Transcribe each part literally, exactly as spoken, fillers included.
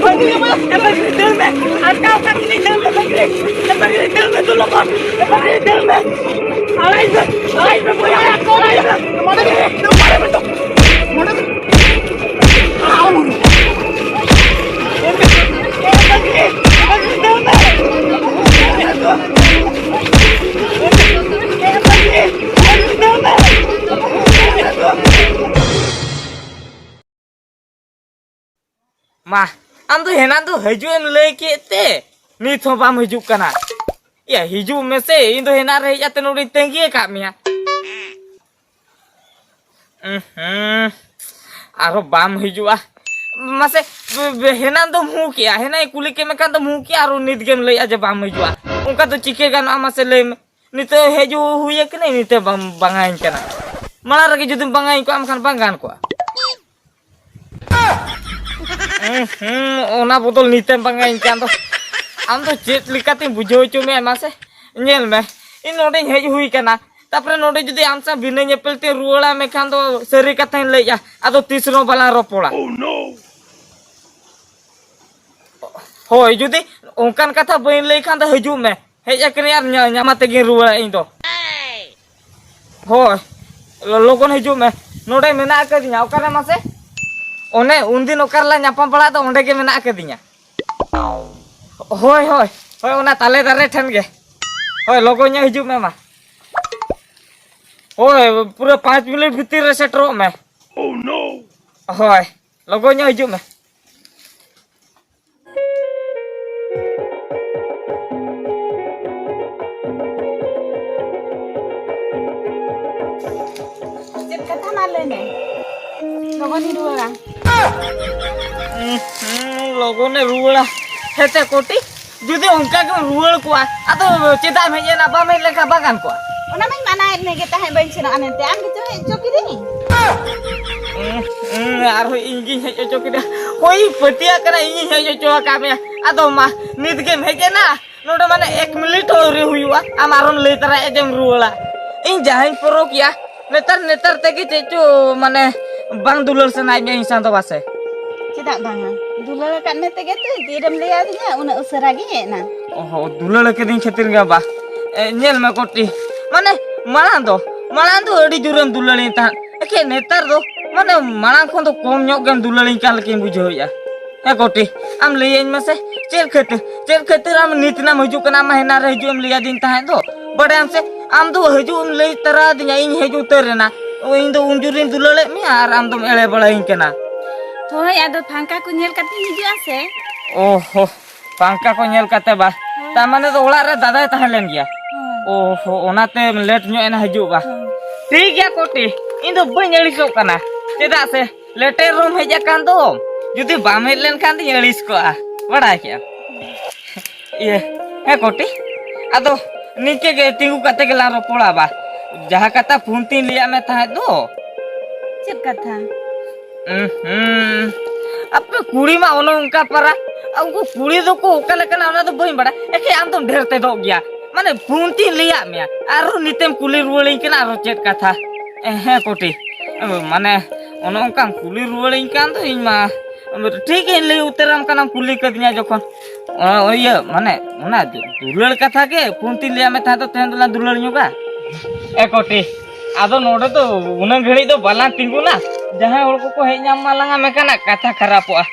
ᱫᱟᱹᱲ ᱢᱮ, ᱟᱴᱠᱟᱣ ᱠᱟᱜ ᱠᱤᱱᱟᱹᱧ, ᱫᱟᱹᱲ ᱢᱮ, ᱵᱟᱹᱜᱽᱨᱤ᱾ ᱫᱟᱹᱲ ᱢᱮ, ᱫᱩ ᱞᱚᱠᱚᱢ᱾ ᱵᱟᱹᱜᱽᱨᱤ, ᱫᱟᱹᱲ ᱢᱮ᱾ ᱟᱲᱟᱜ ᱤᱧ ᱢᱮ, ᱟᱲᱟᱜ ᱤᱧ ᱢᱮ, ᱵᱚᱭᱦᱟ, ᱟᱲᱟᱜ ᱤᱧ ᱢᱮ᱾ ᱵᱟᱹᱜᱽᱨᱤ, ᱫᱟᱹᱲ ᱢᱮ᱾ ᱢᱟ, ᱟᱢ ᱫᱚ ᱦᱮᱱᱟᱝ ᱫᱚ ᱦᱤᱡᱩᱜ ᱮᱢ ᱞᱟᱹᱭ ᱠᱮᱫ ᱛᱮ, ᱱᱤᱛ ᱦᱚᱸ ᱵᱟᱢ ᱦᱤᱡᱩᱜ ᱠᱟᱱᱟ᱾ ᱭᱟ, ᱦᱤᱡᱩᱜ ᱢᱮᱥᱮ, ᱤᱧ ᱫᱚ ᱦᱮᱱᱟᱝ ᱨᱮ ᱦᱮᱡ ᱠᱟᱛᱮ ᱱᱚᱰᱮᱧ ᱛᱟᱺᱜᱤ ᱟᱠᱟᱫ ᱢᱮᱭᱟ᱾ ᱩᱸᱦᱩᱸ, ᱟᱨᱦᱚᱸ ᱵᱟᱢ ᱦᱤᱡᱩᱜᱼᱟ᱾ ᱢᱟᱥᱮ, ᱵᱮ-, ᱵᱮ-, ᱦᱮᱱᱟᱝ ᱫᱚᱢ ᱦᱩᱸ ᱠᱮᱜᱼᱟ, ᱦᱮᱱᱟᱝ ᱠᱩᱞᱤ ᱠᱮᱫ ᱢᱮᱠᱷᱟᱱ ᱫᱚᱢ ᱦᱩᱸ ᱠᱮᱜᱼᱟ, ᱟᱨᱦᱚᱸ ᱱᱤᱛ ᱜᱮᱢ ᱞᱟᱹᱭᱮᱜᱼᱟ ᱡᱮ ᱵᱟᱢ ᱦᱤᱡᱩᱜᱼᱟ᱾ ᱚᱱᱠᱟ ᱫᱚ ᱪᱤᱠᱟᱹ ᱜᱟᱱᱚᱜᱼᱟ, ᱢᱟᱥᱮ ᱞᱟᱹᱭ ᱢᱮ? ᱱᱤᱛᱚᱜ ᱦᱮᱡ ᱦᱩᱭ ᱟᱠᱟᱱᱟᱹᱧ, ᱱᱤᱛᱚᱜ ᱵᱟᱝ ᱵᱟᱝᱟᱧ ᱠᱟᱱᱟ᱾ ᱢᱟᱲᱟᱝ ᱨᱮᱜᱮ ᱡᱩᱫᱤᱢ ᱵᱟᱝᱟᱧ ᱠᱚᱜᱼᱟ, ᱮᱱᱠᱷᱟᱱ ᱵᱟᱝ ᱜᱟᱱ ᱠᱚᱜᱼᱟ᱾ ᱦᱩᱸ, ᱦᱩᱸ, ᱚᱱᱟ ᱵᱚᱫᱚᱞ ᱱᱤᱛᱮᱢ ᱵᱟᱝᱟᱧ ᱠᱟᱱ ᱫᱚ᱾ ᱟᱢ ᱫᱚ ᱪᱮᱫ ᱞᱮᱠᱟᱛᱤᱧ ᱵᱩᱡᱷᱟᱹᱣ ᱦᱚᱪᱚ ᱢᱮᱭᱟ, ᱢᱟᱥᱮ? ᱧᱮᱞ ᱢᱮ, ᱤᱧ ᱱᱚᱰᱮᱧ ᱦᱮᱡ ᱦᱩᱭ ᱠᱟᱱᱟ, ᱛᱟᱯᱚᱨᱮ ᱱᱚᱰᱮ ᱡᱩᱫᱤ ᱟᱢ ᱥᱟᱶ ᱵᱤᱱᱟᱹ ᱧᱮᱯᱮᱞ ᱛᱮ ᱨᱩᱣᱟᱹᱲᱟ, ᱢᱮᱠᱷᱟᱱ ᱫᱚ ᱥᱟᱹᱨᱤ ᱠᱟᱛᱷᱟᱧ ᱞᱟᱹᱭᱮᱜᱼᱟ, ᱟᱫᱚ ᱛᱤᱥ ᱨᱮᱦᱚᱸ ᱵᱟᱞᱟᱝ ᱨᱚᱯᱚᱲᱟ᱾ ᱦᱳᱭ, ᱡᱩᱫᱤ ᱚᱱᱠᱟᱱ ᱠᱟᱛᱷᱟ ᱵᱟᱹᱧ ᱞᱟᱹᱭ ᱠᱷᱟᱱ ᱫᱚ ᱦᱤᱡᱩᱜ ᱢᱮ᱾ ᱦᱮᱡ ᱟᱠᱟᱱᱟᱹᱧ ᱟᱨ ᱧᱟ-, ᱧᱟᱢᱟ ᱛᱮᱜᱮᱧ ᱨᱩᱣᱟᱹᱲᱟ ᱤᱧ ᱫᱚ᱾ ᱦᱳᱭ, ᱞᱚ-, ᱞᱚᱜᱚᱱ ᱦᱤᱡᱩᱜ ᱢᱮ᱾ ᱱᱚᱰᱮ ᱢᱮᱱᱟᱜ ᱟᱠᱟᱫᱤᱧᱟ᱾ ᱚᱠᱟᱨᱮ ᱢᱟᱥᱮ? ᱚᱱᱮ ᱩᱱᱫᱤᱱ ᱚᱠᱟ ᱨᱮᱞᱟᱝ ᱧᱟᱯᱟᱢ ᱵᱟᱲᱟᱜ ᱫᱚ, ᱚᱸᱰᱮ ᱜᱮ ᱢᱮᱱᱟᱜ ᱟᱠᱟᱫᱤᱧᱟ᱾ ᱦᱳᱭ, ᱦᱳᱭ, ᱦᱳᱭ, ᱚᱱᱟ ᱛᱟᱞᱮ ᱫᱟᱨᱮ ᱴᱷᱮᱱ ᱜᱮ᱾ ᱦᱳᱭ, ᱞᱚᱜᱚᱱ ᱧᱚᱜ ᱦᱤᱡᱩᱜ ᱢᱮ ᱢᱟ᱾ ᱦᱳᱭ, ᱯᱩᱨᱟᱹ ᱯᱟᱸᱪ ᱢᱤᱱᱤᱴ ᱵᱷᱤᱛᱤᱨ ᱨᱮ ᱥᱮᱴᱮᱨᱚᱜ ᱢᱮ᱾ ᱦᱳᱭ, ᱞᱚᱜᱚᱱ ᱧᱚᱜ ᱦᱤᱡᱩᱜ ᱢᱮ᱾ ᱪᱮᱫ ᱠᱟᱛᱷᱟ, ᱢᱟ ᱞᱟᱹᱭ ᱢᱮ᱾ ᱞᱚᱜᱚᱱᱤᱧ ᱨᱩᱣᱟᱹᱲᱟ᱾ ᱩᱸ, ᱦᱩᱸ, ᱞᱚᱜᱚᱱᱮ ᱨᱩᱣᱟᱹᱲᱟ᱾ ᱦᱮᱸᱛᱮ ᱠᱚᱴᱤ, ᱡᱩᱫᱤ ᱚᱱᱠᱟ ᱜᱮᱢ ᱨᱩᱣᱟᱹᱲ ᱠᱚᱜᱼᱟ, ᱟᱫᱚ ᱪᱮᱫᱟᱜ ᱮᱢ ᱦᱮᱡ ᱮᱱᱟ? ᱵᱟᱢ ᱦᱮᱡ ᱞᱮᱱᱠᱷᱟᱱ ᱵᱟᱝ ᱜᱟᱱ ᱠᱚᱜᱼᱟ? ᱚᱱᱟ ᱢᱟᱧ ᱢᱟᱱᱟᱭᱮᱫ ᱢᱮᱜᱮ ᱛᱟᱦᱮᱸᱫ, ᱵᱟᱹᱧ ᱥᱮᱱᱚᱜᱼᱟ ᱢᱮᱱᱛᱮ᱾ ᱟᱢ ᱜᱮᱪᱚ ᱦᱮᱡ ᱦᱚᱪᱚ ᱠᱤᱫᱤᱧ᱾ ᱩᱸ, ᱩᱸ, ᱟᱨᱦᱚᱸ ᱤᱧ ᱜᱤᱧ ᱦᱮᱡ ᱦᱚᱪᱚ ᱠᱮᱫᱟ᱾ ᱦᱳᱭ, ᱯᱟᱹᱛᱭᱟᱹᱜ ᱠᱟᱱᱟ, ᱤᱧᱤᱧ ᱦᱮᱡ ᱦᱚᱪᱚ ᱟᱠᱟᱫ ᱢᱮᱭᱟ᱾ ᱟᱫᱚ ᱢᱟ, ᱱᱤᱛ ᱜᱮᱢ ᱦᱮᱡ ᱮᱱᱟ? ᱱᱚᱰᱮ ᱢᱟᱱᱮ ᱮᱠ ᱢᱤᱱᱤᱴ ᱦᱚᱸ ᱟᱹᱣᱨᱤ ᱦᱩᱭᱩᱜᱼᱟ, ᱟᱢ ᱟᱨᱦᱚᱸᱢ ᱞᱟᱹᱭ ᱛᱟᱨᱟᱭᱮᱫ ᱡᱮᱢ ᱨᱩᱣᱟᱹᱲᱟ᱾ ᱤᱧ ᱡᱟᱦᱟᱸᱧ ᱯᱚᱨᱚᱠᱮᱭᱟ, ᱱᱮᱛᱟᱨ, ᱱᱮᱛᱟᱨ ᱛᱮᱜᱮ ᱪᱮᱫ ᱪᱚ ᱢᱟᱱᱮ ᱵᱟᱝ ᱫᱩᱞᱟᱹᱲ ᱥᱟᱱᱟᱭᱮᱫ ᱢᱮᱭᱟ ᱤᱧ ᱥᱟᱶ ᱫᱚ ᱵᱟᱥᱮ? ᱪᱮᱫᱟᱜ ᱵᱟᱝᱟ? ᱫᱩᱞᱟᱹᱲ ᱟᱠᱟᱫ ᱢᱮ ᱛᱮᱜᱮ ᱛᱚ ᱛᱤᱨᱮᱢ ᱞᱟᱹᱭ ᱟᱹᱫᱤᱧᱟ, ᱩᱱᱟᱹᱜ ᱩᱥᱟᱹᱨᱟ ᱜᱤᱧ ᱦᱮᱡ ᱮᱱᱟ᱾ ᱚᱦᱚ, ᱫᱩᱞᱟᱹᱲ ᱟᱠᱟᱫᱤᱧ ᱠᱷᱟᱹᱛᱤᱨ ᱜᱮ ᱵᱟ᱾ ᱮ, ᱧᱮᱞ ᱢᱮ ᱠᱚᱴᱤ, ᱢᱟᱱᱮ ᱢᱟᱲᱟᱝ ᱫᱚ, ᱢᱟᱲᱟᱝ ᱫᱚ ᱟᱹᱰᱤ ᱡᱳᱨᱮᱢ ᱫᱩᱞᱟᱹᱲᱤᱧ ᱛᱟᱦᱮᱸᱫ, ᱮᱠᱮ ᱱᱮᱛᱟᱨ ᱫᱚ ᱢᱟᱱᱮ ᱢᱟᱲᱟᱝ ᱠᱷᱚᱱ ᱫᱚ ᱠᱚᱢ ᱧᱚᱜ ᱜᱮᱢ ᱫᱩᱞᱟᱹᱲᱤᱧ ᱠᱟᱱ ᱞᱮᱠᱟᱧ ᱵᱩᱡᱷᱟᱹᱣᱮᱫᱼᱟ᱾ ᱦᱮᱸ ᱠᱚᱴᱤ, ᱟᱢ ᱞᱟᱹᱭᱟᱹᱧ ᱢᱮᱥᱮ, ᱪᱮᱫ ᱠᱷᱟᱹᱛᱤᱨ, ᱪᱮᱫ ᱠᱷᱟᱹᱛᱤᱨ ᱟᱢ ᱱᱤᱛ ᱱᱟᱢ ᱦᱤᱡᱩᱜ ᱠᱟᱱᱟ, ᱟᱢ ᱦᱮᱱᱟ ᱨᱮ ᱦᱤᱡᱩᱜ ᱮᱢ ᱞᱟᱹᱭ ᱟᱹᱫᱤᱧ ᱛᱟᱦᱮᱸᱫ ᱫᱚ? ᱵᱟᱰᱟᱭᱟᱢ ᱥᱮ, ᱟᱢ ᱫᱚ ᱦᱤᱡᱩᱜ ᱮᱢ ᱞᱟᱹᱭ ᱛᱟᱨᱟ ᱟᱹᱫᱤᱧᱟ, ᱤᱧ ᱦᱮᱡ ᱩᱛᱟᱹᱨ ᱮᱱᱟ᱾ ᱤᱧ ᱫᱚ ᱩᱱ ᱡᱳᱨᱤᱧ ᱫᱩᱞᱟᱹᱲᱮᱫ ᱢᱮᱭᱟ ᱟᱨ ᱟᱢ ᱫᱚᱢ ᱮᱲᱮ ᱵᱟᱲᱟᱭᱤᱧ ᱠᱟᱱᱟ᱾ ᱦᱳᱭ, ᱟᱫᱚ ᱯᱷᱟᱝᱠᱟ ᱠᱚ ᱧᱮᱞ ᱠᱟᱛᱮ ᱦᱤᱡᱩᱜᱼᱟ ᱥᱮ? ᱚᱦᱚ, ᱯᱷᱟᱝᱠᱟ ᱠᱚ ᱧᱮᱞ ᱠᱟᱛᱮ ᱵᱟ? ᱦᱳᱭ᱾ ᱛᱟᱨ ᱢᱟᱱᱮ ᱫᱚ ᱚᱲᱟᱜ ᱨᱮ ᱫᱟᱫᱟᱭ ᱛᱟᱦᱮᱸ ᱞᱮᱱ ᱜᱮᱭᱟ᱾ ᱦᱳᱭ᱾ ᱚᱦᱚ, ᱚᱱᱟᱛᱮ ᱞᱮᱴ ᱧᱚᱜ ᱮᱱᱟ ᱦᱤᱡᱩᱜ ᱵᱟ? ᱦᱳᱭ᱾ ᱴᱷᱤᱠ ᱜᱮᱭᱟ ᱠᱚᱴᱤ, ᱤᱧ ᱫᱚ ᱵᱟᱹᱧ ᱟᱹᱲᱤᱥᱚᱜ ᱠᱟᱱᱟ᱾ ᱪᱮᱫᱟᱜ ᱥᱮ ᱞᱮᱴᱮᱨ ᱨᱩᱢ ᱦᱮᱡ ᱟᱠᱟᱱ ᱫᱚ, ᱡᱩᱫᱤ ᱵᱟᱢ ᱦᱮᱡ ᱞᱮᱱᱠᱷᱟᱱ ᱫᱚᱧ ᱟᱹᱲᱤᱥ ᱠᱚᱜᱼᱟ, ᱵᱟᱲᱟᱭ ᱠᱮᱜᱼᱟᱢ᱾ ᱤᱭᱟᱹ, ᱦᱮᱸ ᱠᱚᱴᱤ, ᱟᱫᱚ ᱱᱤᱝᱠᱟᱹ ᱜᱮ ᱛᱤᱸᱜᱩ ᱠᱟᱛᱮ ᱜᱮᱞᱟᱝ ᱨᱚᱯᱚᱲᱟ ᱵᱟ᱾ ᱡᱟᱦᱟᱸ ᱠᱟᱛᱷᱟ ᱯᱷᱳᱱ ᱛᱤᱧ ᱞᱟᱹᱭᱟᱫ ᱢᱮ ᱛᱟᱦᱮᱸᱫ ᱫᱚ᱾ ᱪᱮᱫ ᱠᱟᱛᱷᱟ? ᱩᱸ ᱦᱩᱸ, ᱟᱯᱮ ᱠᱩᱲᱤ ᱢᱟ ᱚᱱᱮ ᱚᱱᱠᱟ ᱯᱟᱨᱟ, ᱩᱱᱠᱩ ᱠᱩᱲᱤ ᱫᱚᱠᱚ ᱚᱠᱟ ᱞᱮᱠᱟᱱᱟ ᱚᱱᱟ ᱫᱚ ᱵᱟᱹᱧ ᱵᱟᱲᱟᱭᱟ, ᱮᱠᱷᱮ ᱟᱢ ᱫᱚᱢ ᱰᱷᱮᱨ ᱛᱮᱫᱚᱜ ᱜᱮᱭᱟ᱾ ᱢᱟᱱᱮ ᱯᱷᱳᱱ ᱛᱤᱧ ᱞᱟᱹᱭᱟᱫ ᱢᱮᱭᱟ, ᱟᱨᱦᱚᱸ ᱱᱤᱛᱮᱢ ᱠᱩᱞᱤ ᱨᱩᱣᱟᱹᱲᱤᱧ ᱠᱟᱱᱟ ᱟᱨᱦᱚᱸ ᱪᱮᱫ ᱠᱟᱛᱷᱟ? ᱦᱮᱸ ᱠᱚᱴᱤ, ᱢᱟᱱᱮ ᱚᱱᱮ ᱚᱱᱠᱟᱢ ᱠᱩᱞᱤ ᱨᱩᱣᱟᱹᱲᱤᱧ ᱠᱟᱱ ᱫᱚ, ᱤᱧ ᱢᱟ ᱴᱷᱤᱠ ᱜᱤᱧ ᱞᱟᱹᱭ ᱩᱛᱟᱹᱨᱟᱢ ᱠᱟᱱᱟᱢ ᱠᱩᱞᱤ ᱠᱟᱹᱫᱤᱧᱟ ᱡᱚᱠᱷᱚᱱ᱾ ᱚ, ᱤᱭᱟᱹ, ᱢᱟᱱᱮ ᱚᱱᱟ ᱫᱩ-, ᱫᱩᱞᱟᱹᱲ ᱠᱟᱛᱷᱟ ᱜᱮ ᱯᱷᱳᱱ ᱛᱤᱧ ᱞᱟᱹᱭᱟᱫ ᱢᱮ ᱛᱟᱦᱮᱸ ᱫᱚ, ᱛᱮᱦᱮᱧ ᱫᱚᱞᱟᱝ ᱫᱩᱞᱟᱹᱲ ᱧᱚᱜᱟ᱾ ᱮ ᱠᱚᱴᱤ, ᱟᱫᱚ ᱱᱚᱰᱮ ᱫᱚ ᱩᱱᱟᱹᱜ ᱜᱷᱟᱹᱲᱤᱡ ᱫᱚ ᱵᱟᱞᱟᱝ ᱛᱤᱸᱜᱩᱱᱟ, ᱡᱟᱦᱟᱸᱭ ᱦᱚᱲ ᱠᱚᱠᱚ ᱦᱮᱡ ᱧᱟᱢ ᱢᱟ ᱞᱟᱝᱟ ᱢᱮᱱᱠᱷᱟᱱ ᱠᱟᱛᱷᱟ ᱠᱷᱟᱨᱟᱯᱚᱜᱼᱟ,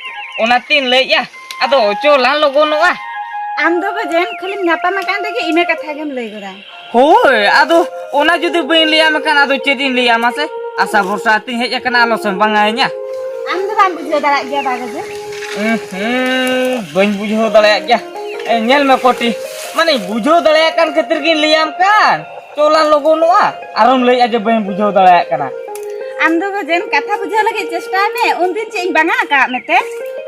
ᱚᱱᱟᱛᱤᱧ ᱞᱟᱹᱭᱮᱫᱼᱟ᱾ ᱟᱫᱚ ᱚᱪᱚ ᱞᱟᱝ ᱞᱚᱜᱚᱱᱚᱜᱼᱟ᱾ ᱟᱢ ᱫᱚ ᱵᱟᱡᱮᱱ ᱠᱷᱟᱹᱞᱤᱢ ᱧᱟᱯᱟᱢ ᱟᱠᱟᱱ ᱨᱮᱜᱮ ᱤᱱᱟᱹ ᱠᱟᱛᱷᱟ ᱜᱮᱢ ᱞᱟᱹᱭ ᱜᱚᱫᱟ᱾ ᱦᱳᱭ, ᱟᱫᱚ ᱚᱱᱟ ᱡᱩᱫᱤ ᱵᱟᱹᱧ ᱞᱟᱹᱭᱟᱢ ᱠᱷᱟᱱ ᱟᱫᱚ ᱪᱮᱫ ᱤᱧ ᱞᱟᱹᱭᱟ ᱢᱟᱥᱮ? ᱟᱥᱟ ᱵᱷᱚᱨᱥᱟ ᱟᱛᱤᱧ ᱦᱮᱡ ᱟᱠᱟᱱᱟ, ᱟᱞᱚ ᱥᱮᱢ ᱵᱟᱝᱟᱭᱤᱧᱟ᱾ ᱟᱢ ᱫᱚ ᱵᱟᱢ ᱵᱩᱡᱷᱟᱹᱣ ᱫᱟᱲᱮᱭᱟᱜ ᱜᱮᱭᱟ ᱵᱟᱜᱟᱡᱮ᱾ ᱩᱸ ᱦᱩᱸ, ᱵᱟᱹᱧ ᱵᱩᱡᱷᱟᱹᱣ ᱫᱟᱲᱮᱭᱟᱜ ᱜᱮᱭᱟ᱾ ᱮ, ᱧᱮᱞ ᱢᱮ ᱠᱚᱴᱤ, ᱢᱟᱱᱮ ᱵᱩᱡᱷᱟᱹᱣ ᱫᱟᱲᱮᱭᱟᱜ ᱠᱟᱱ ᱠᱷᱟᱹᱛᱤᱨ ᱜᱤᱧ ᱞᱟᱹᱭᱟᱢ ᱠᱟᱱ᱾ ᱪᱚᱞᱟᱝ ᱞᱚᱜᱚᱱᱚᱜᱼᱟ, ᱟᱨᱚᱢ ᱞᱟᱹᱭᱮᱜᱼᱟ ᱡᱮ ᱵᱟᱹᱧ ᱵᱩᱡᱷᱟᱹᱣ ᱫᱟᱲᱮᱭᱟᱜ ᱠᱟᱱᱟ᱾ ᱟᱢ ᱫᱚ ᱵᱟᱡᱮᱱ ᱠᱟᱛᱷᱟ ᱵᱩᱡᱷᱟᱹᱣ ᱞᱟᱹᱜᱤᱫ ᱪᱮᱥᱴᱟᱭ ᱢᱮ, ᱩᱱᱫᱤᱱ ᱪᱮᱫ ᱤᱧ ᱵᱟᱝᱟ ᱟᱠᱟᱫ ᱢᱮᱛᱮ?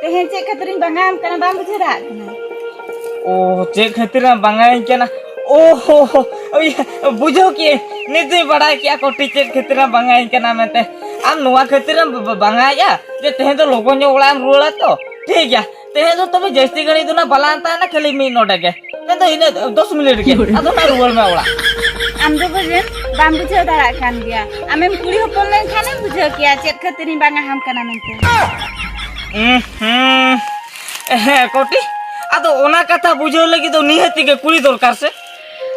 ᱛᱮᱦᱮᱧ ᱪᱮᱫ ᱠᱷᱟᱹᱛᱤᱨᱤᱧ ᱵᱟᱝᱟ ᱟᱢ ᱠᱟᱱᱟ ᱵᱟᱢ ᱵᱩᱡᱷᱟᱹᱣ ᱫᱟᱲᱮᱭᱟᱜ ᱠᱟᱱᱟ? ᱳ, ᱪᱮᱫ ᱠᱷᱟᱹᱛᱤᱨᱮᱢ ᱵᱟᱝᱟᱭᱤᱧ ᱠᱟᱱᱟ? ᱳ ᱦᱳ ᱦᱳ, ᱳᱭ, ᱵᱩᱡᱷᱟᱹᱣ ᱠᱮᱜᱼᱟᱹᱧ᱾ ᱱᱤᱛ ᱫᱚᱧ ᱵᱟᱲᱟᱭ ᱠᱮᱜᱼᱟ ᱠᱚᱴᱤ, ᱪᱮᱫ ᱠᱷᱟᱹᱛᱤᱨᱮᱢ ᱵᱟᱝᱟᱭᱤᱧ ᱠᱟᱱᱟ ᱢᱮᱱᱛᱮ᱾ ᱟᱢ ᱱᱚᱣᱟ ᱠᱷᱟᱹᱛᱤᱨᱮᱢ ᱵᱟ-, ᱵᱟ-, ᱵᱟᱝᱟᱭᱮᱜᱼᱟ ᱡᱮ ᱛᱮᱦᱮᱧ ᱫᱚ ᱞᱚᱜᱚᱱ ᱧᱚᱜ ᱚᱲᱟᱜ ᱮᱢ ᱨᱩᱣᱟᱹᱲᱟ ᱛᱚ? ᱴᱷᱤᱠ ᱜᱮᱭᱟ, ᱛᱮᱦᱮᱧ ᱫᱚ ᱛᱚᱵᱮ ᱡᱟᱹᱥᱛᱤ ᱜᱷᱟᱹᱲᱤᱡ ᱫᱚ ᱱᱟᱜ ᱵᱟᱞᱟᱝ ᱛᱟᱦᱮᱱᱟ, ᱠᱷᱟᱹᱞᱤ ᱢᱤᱫ ᱱᱚᱰᱮ ᱜᱮ᱾ ᱛᱮᱦᱮᱧ ᱫᱚ ᱤᱱᱟᱹ ᱫᱚᱥ ᱢᱤᱱᱤᱴ ᱜᱮ, ᱟᱫᱚ ᱱᱟᱜ ᱨᱩᱣᱟᱹᱲ ᱢᱮ ᱚᱲᱟᱜ᱾ ᱟᱢ ᱫᱚ ᱵᱟᱹᱡᱟᱹᱱ ᱵᱟᱢ ᱵᱩᱡᱷᱟᱹᱣ ᱫᱟᱲᱮᱭᱟᱜ ᱠᱟᱱ ᱜᱮᱭᱟ᱾ ᱟᱢᱮᱢ ᱠᱩᱲᱤ ᱦᱚᱯᱚᱱ ᱞᱮᱱᱠᱷᱟᱱᱮᱢ ᱵᱩᱡᱷᱟᱹᱣ ᱠᱮᱭᱟ ᱪᱮᱫ ᱠᱷᱟᱹᱛᱤᱨᱤᱧ ᱵᱟᱝᱟ ᱟᱢ ᱠᱟᱱᱟ ᱢᱮᱱᱛᱮ᱾ ᱩᱸ, ᱦᱩᱸ᱾ ᱦᱮᱸ, ᱠᱚᱴᱤ᱾ ᱟᱫᱚ ᱚᱱᱟ ᱠᱟᱛᱷᱟ ᱵᱩᱡᱷᱟᱹᱣ ᱞᱟᱹᱜᱤᱫ ᱫᱚ ᱱᱤᱦᱟᱹᱛᱤ ᱜᱮ ᱠᱩᱲᱤ ᱫᱚᱨᱠᱟᱨ ᱥᱮ?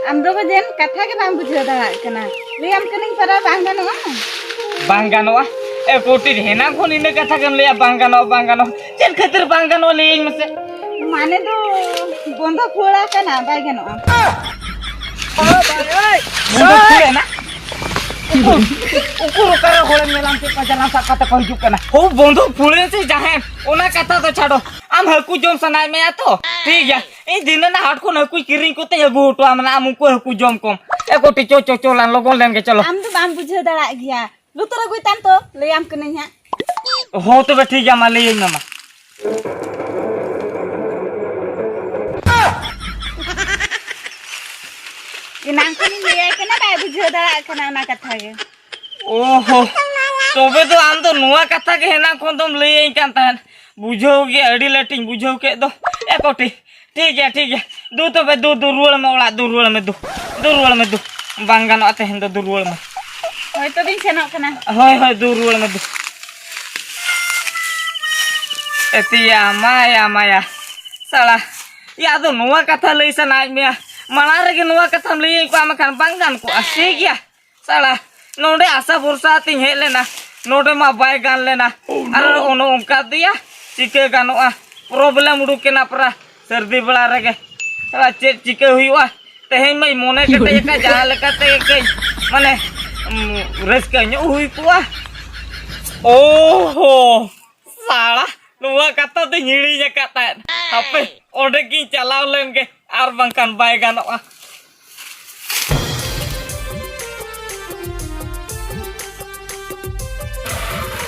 ᱟᱢ ᱫᱚ ᱵᱟᱡᱮᱱ ᱠᱟᱛᱷᱟ ᱜᱮ ᱵᱟᱢ ᱵᱩᱡᱷᱟᱹᱣ ᱫᱟᱲᱮᱭᱟᱜ ᱠᱟᱱᱟ᱾ ᱞᱟᱹᱭᱟᱢ ᱠᱟᱹᱱᱟᱹᱧ ᱯᱟᱨᱟ ᱵᱟᱝ ᱜᱟᱱᱚᱜᱼᱟ᱾ ᱵᱟᱝ ᱜᱟᱱᱚᱜᱼᱟ? ᱮ, ᱠᱚᱴᱤ, ᱦᱮᱱᱟᱝ ᱠᱷᱚᱱ ᱤᱱᱟᱹ ᱠᱟᱛᱷᱟ ᱜᱮᱢ ᱞᱟᱹᱭᱟ, ᱵᱟᱝ ᱜᱟᱱᱚᱜᱼᱟ, ᱵᱟᱝ ᱜᱟᱱᱚᱜᱼᱟ᱾ ᱪᱮᱫ ᱠᱷᱟᱹᱛᱤᱨ ᱵᱟᱝ ᱜᱟᱱᱚᱜᱼᱟ, ᱞᱟᱹᱭᱟᱹᱧ ᱢᱮᱥᱮ? ᱢᱟᱱᱮ ᱫᱚ ᱵᱚᱱᱫᱚ ᱯᱷᱩᱲᱟ ᱠᱟᱱᱟ, ᱵᱟᱭ ᱜᱟᱱᱚᱜᱼᱟ᱾ ᱵᱚᱱᱫᱚ ᱯᱷᱩᱲᱮᱱᱟ? ᱩᱠᱩᱨ, ᱩᱠᱩᱨ ᱚᱠᱟᱨᱮ ᱦᱚᱲᱮᱢ ᱧᱮᱞᱟᱢ ᱪᱮᱫ ᱠᱚ ᱡᱟᱞᱟᱢ ᱥᱟᱵ ᱠᱟᱛᱮ ᱠᱚ ᱦᱤᱡᱩᱜ ᱠᱟᱱᱟ? ᱦᱳ, ᱵᱚᱱᱫᱚ ᱯᱷᱩᱲᱮᱱ ᱥᱮ ᱡᱟᱦᱮᱱ, ᱚᱱᱟ ᱠᱟᱛᱷᱟ ᱫᱚ ᱪᱷᱟᱰᱚ᱾ ᱟᱢ ᱦᱟᱹᱠᱩ ᱡᱚᱢ ᱥᱟᱱᱟᱭᱮᱫ ᱢᱮᱭᱟ ᱛᱚ? ᱴᱷᱤᱠ ᱜᱮᱭᱟ, ᱤᱧ ᱫᱷᱤᱱᱟᱹᱱ ᱦᱟᱴ ᱠᱷᱚᱱ ᱦᱟᱹᱠᱩ ᱠᱤᱨᱤᱧ ᱠᱚᱛᱮᱧ ᱟᱹᱜᱩ ᱦᱚᱴᱚ ᱟᱢᱟ, ᱟᱢ ᱩᱱᱠᱩ ᱦᱟᱹᱠᱩ ᱡᱚᱢ ᱠᱚᱢ᱾ ᱮ ᱠᱚᱴᱤ, ᱪᱚ, ᱪᱚ, ᱪᱚ, ᱞᱟᱝ ᱞᱚᱜᱚᱱ ᱞᱮᱱ ᱜᱮ, ᱪᱚᱞᱚ᱾ ᱟᱢ ᱫᱚ ᱵᱟᱢ ᱵᱩᱡᱷᱟᱹᱣ ᱫᱟᱲᱮᱭᱟᱜ ᱜᱮᱭᱟ᱾ ᱞᱩᱛᱩᱨ ᱟᱹᱜᱩᱭ ᱛᱟᱢ ᱛᱚ, ᱞᱟᱹᱭᱟᱢ ᱠᱟᱹᱱᱟᱹᱧ ᱦᱟᱸᱜ᱾ ᱦᱚᱸ, ᱛᱚᱵᱮ ᱴᱷᱤᱠ ᱜᱮᱭᱟ, ᱢᱟ ᱞᱟᱹᱭᱟᱹᱧ ᱢᱮ, ᱢᱟ᱾ ᱮᱱᱟᱝ ᱠᱷᱚᱱᱤᱧ ᱞᱟᱹᱭᱟᱭ ᱠᱟᱱᱟ, ᱵᱟᱭ ᱵᱩᱡᱷᱟᱹᱣ ᱫᱟᱲᱮᱭᱟᱜ ᱠᱟᱱᱟ ᱚᱱᱟ ᱠᱟᱛᱷᱟ ᱜᱮ᱾ ᱚᱦᱚ, ᱛᱚᱵᱮ ᱫᱚ ᱟᱢ ᱫᱚ ᱱᱚᱣᱟ ᱠᱟᱛᱷᱟ ᱜᱮ ᱦᱮᱱᱟᱝ ᱠᱷᱚᱱ ᱫᱚᱢ ᱞᱟᱹᱭᱟᱹᱧ ᱠᱟᱱ ᱛᱟᱦᱮᱸᱫ᱾ ᱵᱩᱡᱷᱟᱹᱣ ᱜᱮ ᱟᱹᱰᱤ ᱞᱮᱴᱤᱧ ᱵᱩᱡᱷᱟᱹᱣ ᱠᱮᱫ ᱫᱚ᱾ ᱮ ᱠᱚᱴᱤ, ᱴᱷᱤᱠ ᱜᱮᱭᱟ, ᱴᱷᱤᱠ ᱜᱮᱭᱟ᱾ ᱫᱩ ᱛᱚᱵᱮ ᱫᱩ, ᱫᱩ ᱨᱩᱣᱟᱹᱲ ᱢᱮ ᱚᱲᱟᱜ, ᱫᱩ ᱨᱩᱣᱟᱹᱲ ᱢᱮ ᱫᱩ᱾ ᱫᱩ ᱨᱩᱣᱟᱹᱲ ᱢᱮ ᱫᱩ᱾ ᱵᱟᱝ ᱜᱟᱱᱚᱜᱼᱟ ᱛᱮᱦᱮᱧ ᱫᱚ, ᱫᱩ ᱨᱩᱣᱟᱹᱲ ᱢᱮ᱾ ᱦᱳᱭ, ᱛᱚᱵᱮᱧ ᱥᱮᱱᱚᱜ ᱠᱟᱱᱟ᱾ ᱦᱳᱭ, ᱦᱳᱭ, ᱫᱩ ᱨᱩᱣᱟᱹᱲ ᱢᱮ ᱫᱩ᱾ ᱮᱛᱤᱭᱟ, ᱢᱟᱭᱟ, ᱢᱟᱭᱟ᱾ ᱥᱟᱞᱟ, ᱭᱟ, ᱟᱫᱚ ᱱᱚᱣᱟ ᱠᱟᱛᱷᱟ ᱞᱟᱹᱭ ᱥᱟᱱᱟᱭᱮᱫ ᱢᱮᱭᱟ᱾ ᱢᱟᱲᱟᱝ ᱨᱮᱜᱮ ᱱᱚᱣᱟ ᱠᱟᱛᱷᱟᱢ ᱞᱟᱹᱭᱟᱹᱧ ᱠᱚᱜᱼᱟ, ᱢᱮᱱᱠᱷᱟᱱ ᱵᱟᱝ ᱜᱟᱱ ᱠᱚᱜᱼᱟ᱾ ᱴᱷᱤᱠ ᱜᱮᱭᱟ᱾ ᱥᱟᱞᱟ, ᱱᱚᱰᱮ ᱟᱥᱟ ᱵᱷᱚᱨᱥᱟ ᱟᱛᱮᱧ ᱦᱮᱡ ᱞᱮᱱᱟ, ᱱᱚᱰᱮ ᱢᱟ ᱵᱟᱭ ᱜᱟᱱ ᱞᱮᱱᱟ᱾ ᱟᱨ ᱚᱱᱮ ᱚᱱᱠᱟ ᱫᱮᱭᱟ, ᱪᱤᱠᱟᱹ ᱜᱟᱱᱚᱜᱼᱟ? ᱯᱨᱚᱵᱞᱮᱢ ᱩᱰᱩᱠ ᱮᱱᱟ ᱯᱮᱨᱟ ᱥᱟᱹᱨᱫᱤ ᱵᱮᱲᱟ ᱨᱮᱜᱮ᱾ ᱥᱟᱞᱟ, ᱪᱮᱫ ᱪᱤᱠᱟᱹ ᱦᱩᱭᱩᱜᱼᱟ? ᱛᱮᱦᱮᱧ ᱢᱟᱧ ᱢᱚᱱᱮ ᱠᱮᱴᱮᱡ ᱟᱠᱟᱫ, ᱡᱟᱦᱟᱸ ᱞᱮᱠᱟᱛᱮ ᱠᱟᱹᱡ, ᱢᱟᱱᱮ, ᱩᱢ, ᱨᱟᱹᱥᱠᱟᱹ ᱧᱚᱜ ᱦᱩᱭ ᱠᱚᱜᱼᱟ᱾ ᱳᱦᱳ, ᱥᱟᱲᱟ, ᱱᱚᱣᱟ ᱠᱟᱛᱷᱟ ᱫᱚᱧ ᱦᱤᱲᱤᱧ ᱟᱠᱟᱫ ᱛᱟᱦᱮᱸᱫ᱾ ᱦᱟᱯᱮ, ᱚᱸᱰᱮ ᱜᱤᱧ ᱪᱟᱞᱟᱣ ᱞᱮᱱ ᱜᱮ, ᱟᱨ ᱵᱟᱝᱠᱷᱟᱱ ᱵᱟᱭ ᱜᱟᱱᱚᱜᱼᱟ᱾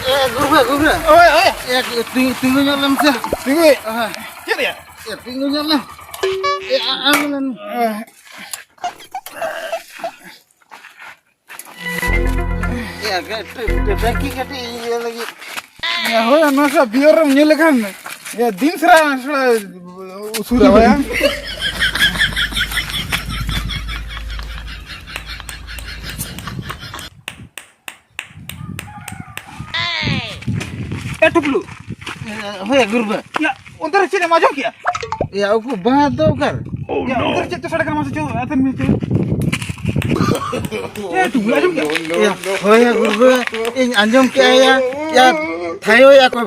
ᱮ, ᱜᱩᱨᱩ ᱜᱩᱨᱩ᱾ ᱳᱭ, ᱳᱭ᱾ ᱮ, ᱛᱤ-, ᱛᱤᱸᱜᱩ ᱧᱚᱜ ᱞᱮᱢ ᱥᱮ᱾ ᱛᱤᱸᱜᱩ? ᱦᱮᱸ᱾ ᱪᱮᱫ ᱨᱮᱭᱟᱜ? ᱮ, ᱛᱤᱸᱜᱩ ᱧᱚᱜ ᱞᱮᱢ᱾ ᱮ, ᱟ-, ᱟᱬᱜᱚ ᱞᱮᱢ᱾ ᱮ᱾ ᱮ, ᱠᱟᱹᱴᱤᱡ, ᱴᱮ-, ᱴᱮ-, ᱴᱮᱝᱠᱤ ᱠᱟᱹᱴᱤᱡ ᱤᱭᱟᱹ ᱞᱟᱹᱜᱤᱫ᱾ ᱮ, ᱦᱳᱭ, ᱱᱚᱣᱟ ᱥᱟ ᱵᱤᱭᱚᱨ ᱨᱮᱢ ᱧᱩ ᱞᱮᱠᱷᱟᱱ, ᱮ, ᱫᱤᱱ ᱥᱟᱨᱟ ᱥᱟ ᱩᱥᱩᱨᱟ ᱵᱟᱭᱟ᱾ ᱮ ᱴᱩᱯᱞᱩ, ᱦᱳᱭ, ᱜᱩᱨᱵᱟᱹ᱾ ᱭᱟ, ᱚᱱᱛᱮ ᱨᱮ ᱪᱮᱫ ᱮᱢ ᱟᱸᱡᱚᱢ ᱠᱮᱜᱼᱟ? ᱭᱟ, ᱩᱠᱩ ᱵᱟᱝ ᱫᱚ ᱚᱠᱟᱨ? ᱭᱟ, ᱚᱱᱛᱮ ᱨᱮ ᱪᱮᱫ ᱪᱚ ᱥᱟᱰᱮ ᱠᱟᱱᱟ, ᱢᱟᱥᱮ ᱪᱚ, ᱟᱛᱮᱱ ᱢᱮ ᱪᱚ᱾ ᱮ, ᱴᱩᱠᱩ, ᱟᱸᱡᱚᱢ ᱠᱮᱜᱼᱟ? ᱭᱟ, ᱦᱳᱭ, ᱭᱟ, ᱜᱩᱨᱵᱟᱹ, ᱤᱧ ᱟᱸᱡᱚᱢ ᱠᱮᱜᱼᱟ, ᱭᱟ, ᱭᱟ, ᱛᱷᱟᱭᱚ, ᱭᱟ, ᱠᱚ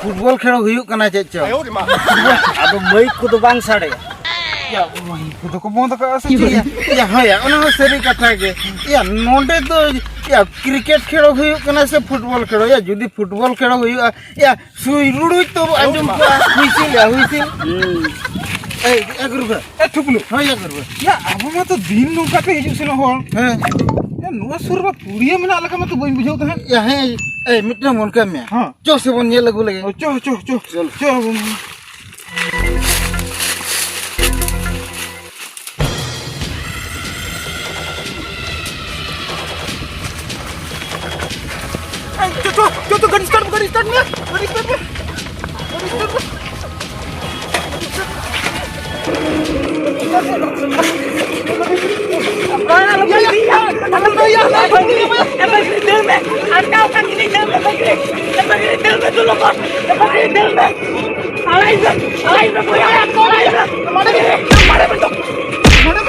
ᱯᱷᱩᱴᱵᱚᱞ ᱠᱷᱮᱞ ᱦᱩᱭᱩᱜ ᱠᱟᱱᱟ ᱪᱮᱫ ᱪᱚ᱾ ᱟᱫᱚ ᱢᱟᱹᱭᱤᱠ ᱠᱚᱫᱚ ᱵᱟᱝ ᱥᱟᱰᱮᱭᱟ? ᱭᱟ, ᱢᱟᱹᱭᱤᱠ ᱠᱚᱫᱚ ᱠᱚ ᱵᱚᱱᱫ ᱟᱠᱟᱫᱼᱟ ᱥᱮ ᱪᱮᱫ? ᱭᱟ, ᱦᱳᱭ, ᱭᱟ, ᱚᱱᱟ ᱦᱚᱸ ᱥᱟᱹᱨᱤ ᱠᱟᱛᱷᱟ ᱜᱮ᱾ ᱭᱟ, ᱱᱚᱰᱮ ᱫᱚ, ᱭᱟ, ᱠᱨᱤᱠᱮᱴ ᱠᱷᱮᱞ ᱦᱩᱭᱩᱜ ᱠᱟᱱᱟ ᱥᱮ ᱯᱷᱩᱴᱵᱚᱞ ᱠᱷᱮᱞ? ᱭᱟ, ᱡᱩᱫᱤ ᱯᱷᱩᱴᱵᱚᱞ ᱠᱷᱮᱞ ᱦᱩᱭᱩᱜᱼᱟ, ᱭᱟ, ᱥᱩᱭ ᱨᱩᱲᱩᱡ ᱛᱚ ᱟᱸᱡᱚᱢ ᱠᱚᱜᱼᱟ, ᱦᱩᱭᱥᱤᱞ, ᱭᱟ, ᱦᱩᱭᱥᱤᱞ᱾ ᱦᱩᱸ᱾ ᱮᱭ, ᱮ ᱜᱩᱨᱵᱟᱹ᱾ ᱮ ᱴᱷᱩᱠᱞᱩ᱾ ᱦᱳᱭ, ᱭᱟ, ᱜᱩᱨᱵᱟᱹ᱾ ᱭᱟ, ᱟᱵᱚ ᱢᱟ ᱛᱚ ᱫᱤᱱ ᱱᱚᱝᱠᱟ ᱛᱮ ᱦᱤᱡᱩᱜ ᱥᱮᱱᱚᱜ ᱦᱚᱲ᱾ ᱦᱮᱸ᱾ ᱭᱟ, ᱱᱚᱣᱟ ᱥᱩᱨ ᱨᱮ ᱯᱩᱲᱤᱭᱟᱹ ᱢᱮᱱᱟᱜ ᱞᱮᱠᱟ ᱢᱟ ᱛᱚ ᱵᱟᱹᱧ ᱵᱩᱡᱷᱟᱹᱣ ᱛᱟᱦᱮᱸᱫ᱾ ᱭᱟ, ᱦᱮᱸ, ᱮᱭ, ᱢᱤᱫᱴᱟᱝ ᱢᱚᱱ ᱠᱟᱜ ᱢᱮ᱾ ᱦᱮᱸ᱾ ᱪᱚ ᱥᱮ ᱵᱚᱱ ᱧᱮᱞ ᱟᱹᱜᱩ ᱞᱮᱜᱮ᱾ ᱚ, ᱪᱚ, ᱪᱚ, ᱪᱚ᱾ ᱪᱚᱞ᱾ ᱪᱚ ᱟᱵᱚᱱ᱾ ᱮᱭ, ᱪᱚ, ᱪᱚ, ᱪᱚ, ᱪᱚ, ᱜᱟᱹᱰᱤ start ᱢᱮ, ᱜᱟᱹᱰᱤ start ᱢᱮ, ᱜᱟᱹᱰᱤ start ᱢᱮ, ᱜᱟᱹᱰᱤ start ᱢᱮ᱾ ᱟᱞᱚᱢ ᱤᱫᱤᱭᱟ, ᱟᱞᱚᱢ ᱤᱫᱤᱭᱟ, ᱵᱟᱹᱜᱽᱨᱤ, ᱵᱟᱹᱜᱽᱨᱤ, ᱫᱟᱹᱲ ᱢᱮ, ᱟᱴᱠᱟᱣ ᱠᱟᱱ ᱜᱤᱧ, ᱫᱟᱹᱲ ᱢᱮ, ᱵᱟᱹᱜᱽᱨᱤ, ᱵᱟᱹᱜᱽᱨᱤ, ᱫᱟᱹᱲ ᱢᱮ, ᱫᱩ ᱞᱚᱠᱷᱚᱱ, ᱵᱟᱹᱜᱽᱨᱤ, ᱫᱟᱹᱲ ᱢᱮ᱾ ᱟᱲᱟᱜ ᱤᱧ ᱢᱮ, ᱟᱲᱟᱜ ᱤᱧ ᱢᱮ, ᱵᱚᱭᱦᱟ, ᱟᱲᱟᱜ ᱤᱧ ᱢᱮ, ᱢᱟᱨᱮ ᱢᱮ, ᱢᱟᱨᱮ ᱢᱮ᱾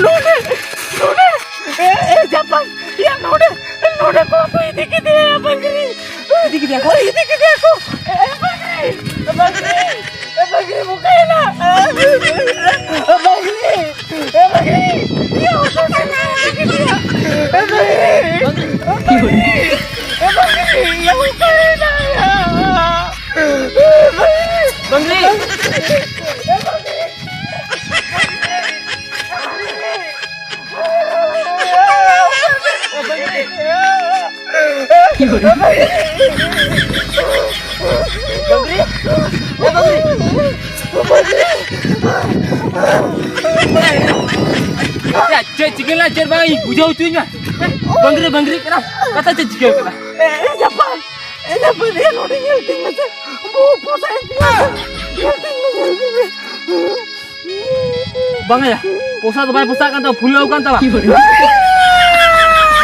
ᱱᱚᱰᱮ, ᱱᱚᱰᱮ, ᱮ, ᱮ, ᱡᱟᱯᱟᱜ, ᱭᱟ, ᱱᱚᱰᱮ, ᱱᱚᱰᱮ ᱠᱚ, ᱠᱚ ᱤᱫᱤ ᱠᱮᱫᱮᱭᱟ, ᱵᱟᱹᱜᱽᱨᱤ᱾ ᱤᱫᱤ ᱠᱮᱫᱮᱭᱟ ᱠᱚ? ᱤᱫᱤ ᱠᱮᱫᱮᱭᱟ ᱠᱚ᱾ ᱮ, ᱵᱟᱹᱜᱽᱨᱤ, ᱵᱟᱹᱜᱽᱨᱤ, ᱵᱟᱹᱜᱽᱨᱤ, ᱵᱚᱠᱟᱭᱮᱱᱟ᱾ ᱵᱟᱹᱜᱽᱨᱤ, ᱵᱟᱹᱜᱽᱨᱤ, ᱭᱟ, ᱚᱠᱚᱭ ᱠᱟᱱᱟ? ᱤᱫᱤ ᱠᱮᱫᱮᱭᱟ᱾ ᱵᱟᱹᱜᱽᱨᱤ, ᱵᱟᱹᱜᱽᱨᱤ, ᱭᱟ, ᱚᱠᱟᱭᱮᱱᱟ? ᱵᱟᱹᱜᱽᱨᱤ᱾ ᱪᱮᱫ ᱪᱤᱠᱟᱹ ᱞᱮᱱᱟ? ᱪᱮᱫ ᱵᱟᱝ ᱵᱩᱡᱷᱟᱹᱣ ᱦᱚᱪᱚᱧ ᱢᱮ᱾ ᱵᱟᱝᱨᱤ, ᱵᱟᱝᱨᱤ ᱠᱟᱱᱟ᱾ ᱠᱟᱛᱷᱟ ᱪᱮᱫ ᱪᱤᱠᱟᱹ ᱠᱟᱱᱟ? ᱮ, ᱡᱟᱯᱟᱱ, ᱮ, ᱡᱟᱯᱟᱱ, ᱮ, ᱱᱚᱰᱮ ᱧᱮᱞ ᱛᱤᱧ ᱢᱮᱥᱮ᱾ ᱵᱚᱦᱩ ᱯᱚᱥᱟᱭᱮᱱ ᱛᱤᱧᱟ᱾ ᱧᱮᱞ ᱛᱤᱧ ᱢᱮ, ᱧᱮᱞ ᱛᱤᱧ ᱢᱮ᱾ ᱵᱟᱝᱟ ᱭᱟ, ᱯᱚᱥᱟ ᱫᱚ ᱵᱟᱭ ᱯᱚᱥᱟᱜ ᱠᱟᱱ ᱛᱟᱢᱟ, ᱯᱷᱩᱞᱟᱹᱣ ᱠᱟᱱ ᱛᱟᱢᱟ᱾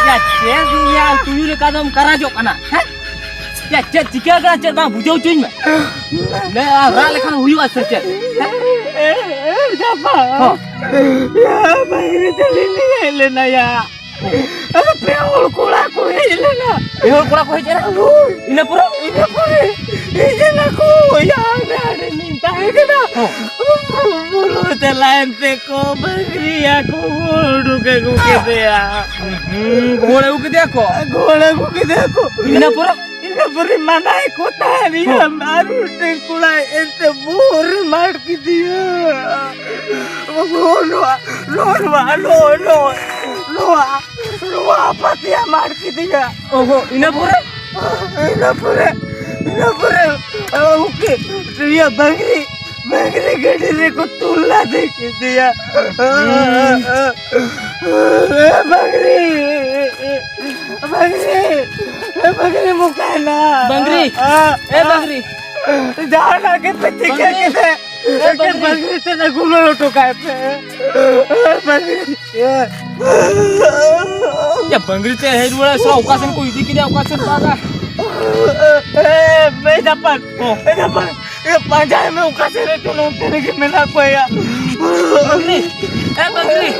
ᱭᱟ, ᱪᱮᱫ ᱤᱧ ᱞᱟᱹᱭᱟ, ᱛᱩᱭᱩ ᱞᱮᱠᱟ ᱫᱚᱢ ᱠᱟᱨᱟᱡᱚᱜ ᱠᱟᱱᱟ, ᱦᱮᱸ? ᱭᱟ, ᱪᱮᱫ ᱪᱤᱠᱟᱹ ᱠᱟᱱᱟ, ᱪᱮᱫ ᱵᱟᱝ ᱵᱩᱡᱷᱟᱹᱣ ᱦᱚᱪᱚᱧ ᱢᱮ᱾ ᱞᱮ, ᱨᱟᱜ ᱞᱮᱠᱷᱟᱱ ᱦᱩᱭᱩᱜᱼᱟ ᱥᱮ ᱪᱮᱫ? ᱦᱮᱸ? ᱮ, ᱮ, ᱡᱟᱯᱟ᱾ ᱦᱚᱸ᱾ ᱭᱟ, ᱵᱟᱝᱨᱤ ᱛᱟᱹᱞᱤᱧ ᱞᱤᱧ ᱦᱮᱡ ᱞᱮᱱᱟ ᱭᱟ᱾ ᱟᱫᱚ ᱯᱮ ᱦᱚᱲ ᱠᱚᱲᱟ ᱠᱚ ᱦᱮᱡ ᱞᱮᱱᱟ᱾ ᱯᱮ ᱦᱚᱲ ᱠᱚᱲᱟ ᱠᱚ ᱦᱮᱡ ᱮᱱᱟ? ᱦᱳᱭ᱾ ᱤᱱᱟᱹ ᱯᱚᱨᱮ? ᱤᱱᱟᱹ ᱯᱚᱨᱮ ᱦᱮᱡ ᱮᱱᱟ ᱠᱚ, ᱭᱟ, ᱚᱸᱰᱮ ᱟᱹᱰᱤ ᱞᱤᱧ ᱛᱟᱦᱮᱸ ᱠᱟᱱᱟ᱾ ᱦᱚᱸ᱾ ᱵᱩᱨᱩ ᱪᱟᱞᱟᱣᱮᱱ ᱛᱮᱠᱚ ᱵᱟᱹᱜᱽᱨᱤᱭᱟ ᱠᱚ ᱜᱚᱦᱚᱲ ᱩᱰᱩᱠ ᱟᱹᱜᱩ ᱠᱮᱫᱮᱭᱟ᱾ ᱦᱩᱸ, ᱜᱚᱦᱚᱲ ᱟᱹᱜᱩ ᱠᱮᱫᱮᱭᱟ ᱠᱚ? ᱜᱚᱦᱚᱲ ᱟᱹᱜᱩ ᱠᱮᱫᱮᱭᱟ ᱠᱚ᱾ ᱤᱱᱟᱹ ᱯᱚᱨᱮ? ᱤᱱᱟᱹ ᱯᱚᱨᱮ ᱢᱟᱱᱟᱭᱮᱫ ᱠᱚ ᱛᱟᱦᱮᱱ, ᱤᱭᱟᱹ, ᱦᱚᱸ᱾ ᱟᱨ ᱢᱤᱫᱴᱮᱱ ᱠᱚᱲᱟᱭ ᱮᱱᱛᱮ ᱵᱚᱦᱚᱜ ᱨᱮ ᱢᱟᱨ ᱠᱮᱫᱮᱭᱟ᱾ ᱱᱚᱣᱟ, ᱱᱚᱣᱟ, ᱱᱚᱣᱟ, ᱱᱚᱣᱟ, ᱱᱚᱣᱟ, ᱱᱚᱣᱟ ᱯᱟᱹᱛᱤᱭᱟ ᱢᱟᱨ ᱠᱮᱫᱮᱭᱟ᱾ ᱚᱦᱚ, ᱤᱱᱟᱹ ᱯᱚᱨᱮ? ᱤᱱᱟᱹ ᱯᱚᱨᱮ, ᱤᱱᱟᱹ ᱯᱚᱨᱮ, ᱩᱱᱠᱤ, ᱤᱭᱟᱹ, ᱵᱟᱝᱨᱤ, ᱵᱟᱝᱨᱤ ᱜᱟᱹᱰᱤ ᱨᱮᱠᱚ ᱛᱩᱞ ᱞᱟᱫᱮ ᱠᱮᱫᱮᱭᱟ᱾ ᱦᱩᱸ᱾ ᱵᱟᱝᱨᱤ, ᱵᱟᱝᱨᱤ, ᱵᱟᱝᱨᱤ ᱢᱚᱠᱟᱭᱱᱟ᱾ ᱵᱟᱝᱨᱤ, ᱮ ᱵᱟᱝᱨᱤ᱾ ᱡᱟᱦᱟᱱᱟᱜ ᱜᱮᱯᱮ ᱪᱤᱠᱟᱹ ᱵᱟᱝᱨᱤ᱾ ᱠᱮᱫᱟ, ᱮ ᱮᱠᱮᱱ ᱵᱟᱝᱨᱤ᱾ ᱵᱟᱝᱨᱤ ᱛᱮ ᱟᱹᱜᱩ ᱦᱚᱴᱚ ᱠᱟᱭ ᱯᱮ᱾ ᱵᱟᱝᱨᱤ᱾ ᱭᱟ, ᱵᱟᱝᱨᱤ ᱛᱮ ᱦᱮᱡ ᱨᱩᱣᱟᱹᱲ ᱥᱟᱞᱟ, ᱚᱠᱟ ᱥᱮᱱ ᱠᱚ ᱤᱫᱤ ᱠᱮᱫᱮᱭᱟ, ᱚᱠᱟ ᱥᱮᱱ ᱵᱟᱝᱟ? ᱮ, ᱮ, ᱡᱟᱯᱟᱱ, ᱦᱚᱸ᱾ ᱮ, ᱡᱟᱯᱟᱱ, ᱮ, ᱯᱟᱸᱡᱟᱭ ᱢᱮ, ᱚᱠᱟ ᱥᱮᱱ ᱨᱮ ᱪᱚ ᱱᱚᱱᱛᱮ ᱨᱮᱜᱮ ᱢᱮᱱᱟᱜ ᱠᱚᱣᱟ ᱭᱟ᱾ ᱵᱟᱝᱨᱤ, ᱮ, ᱵᱟᱝᱨᱤ᱾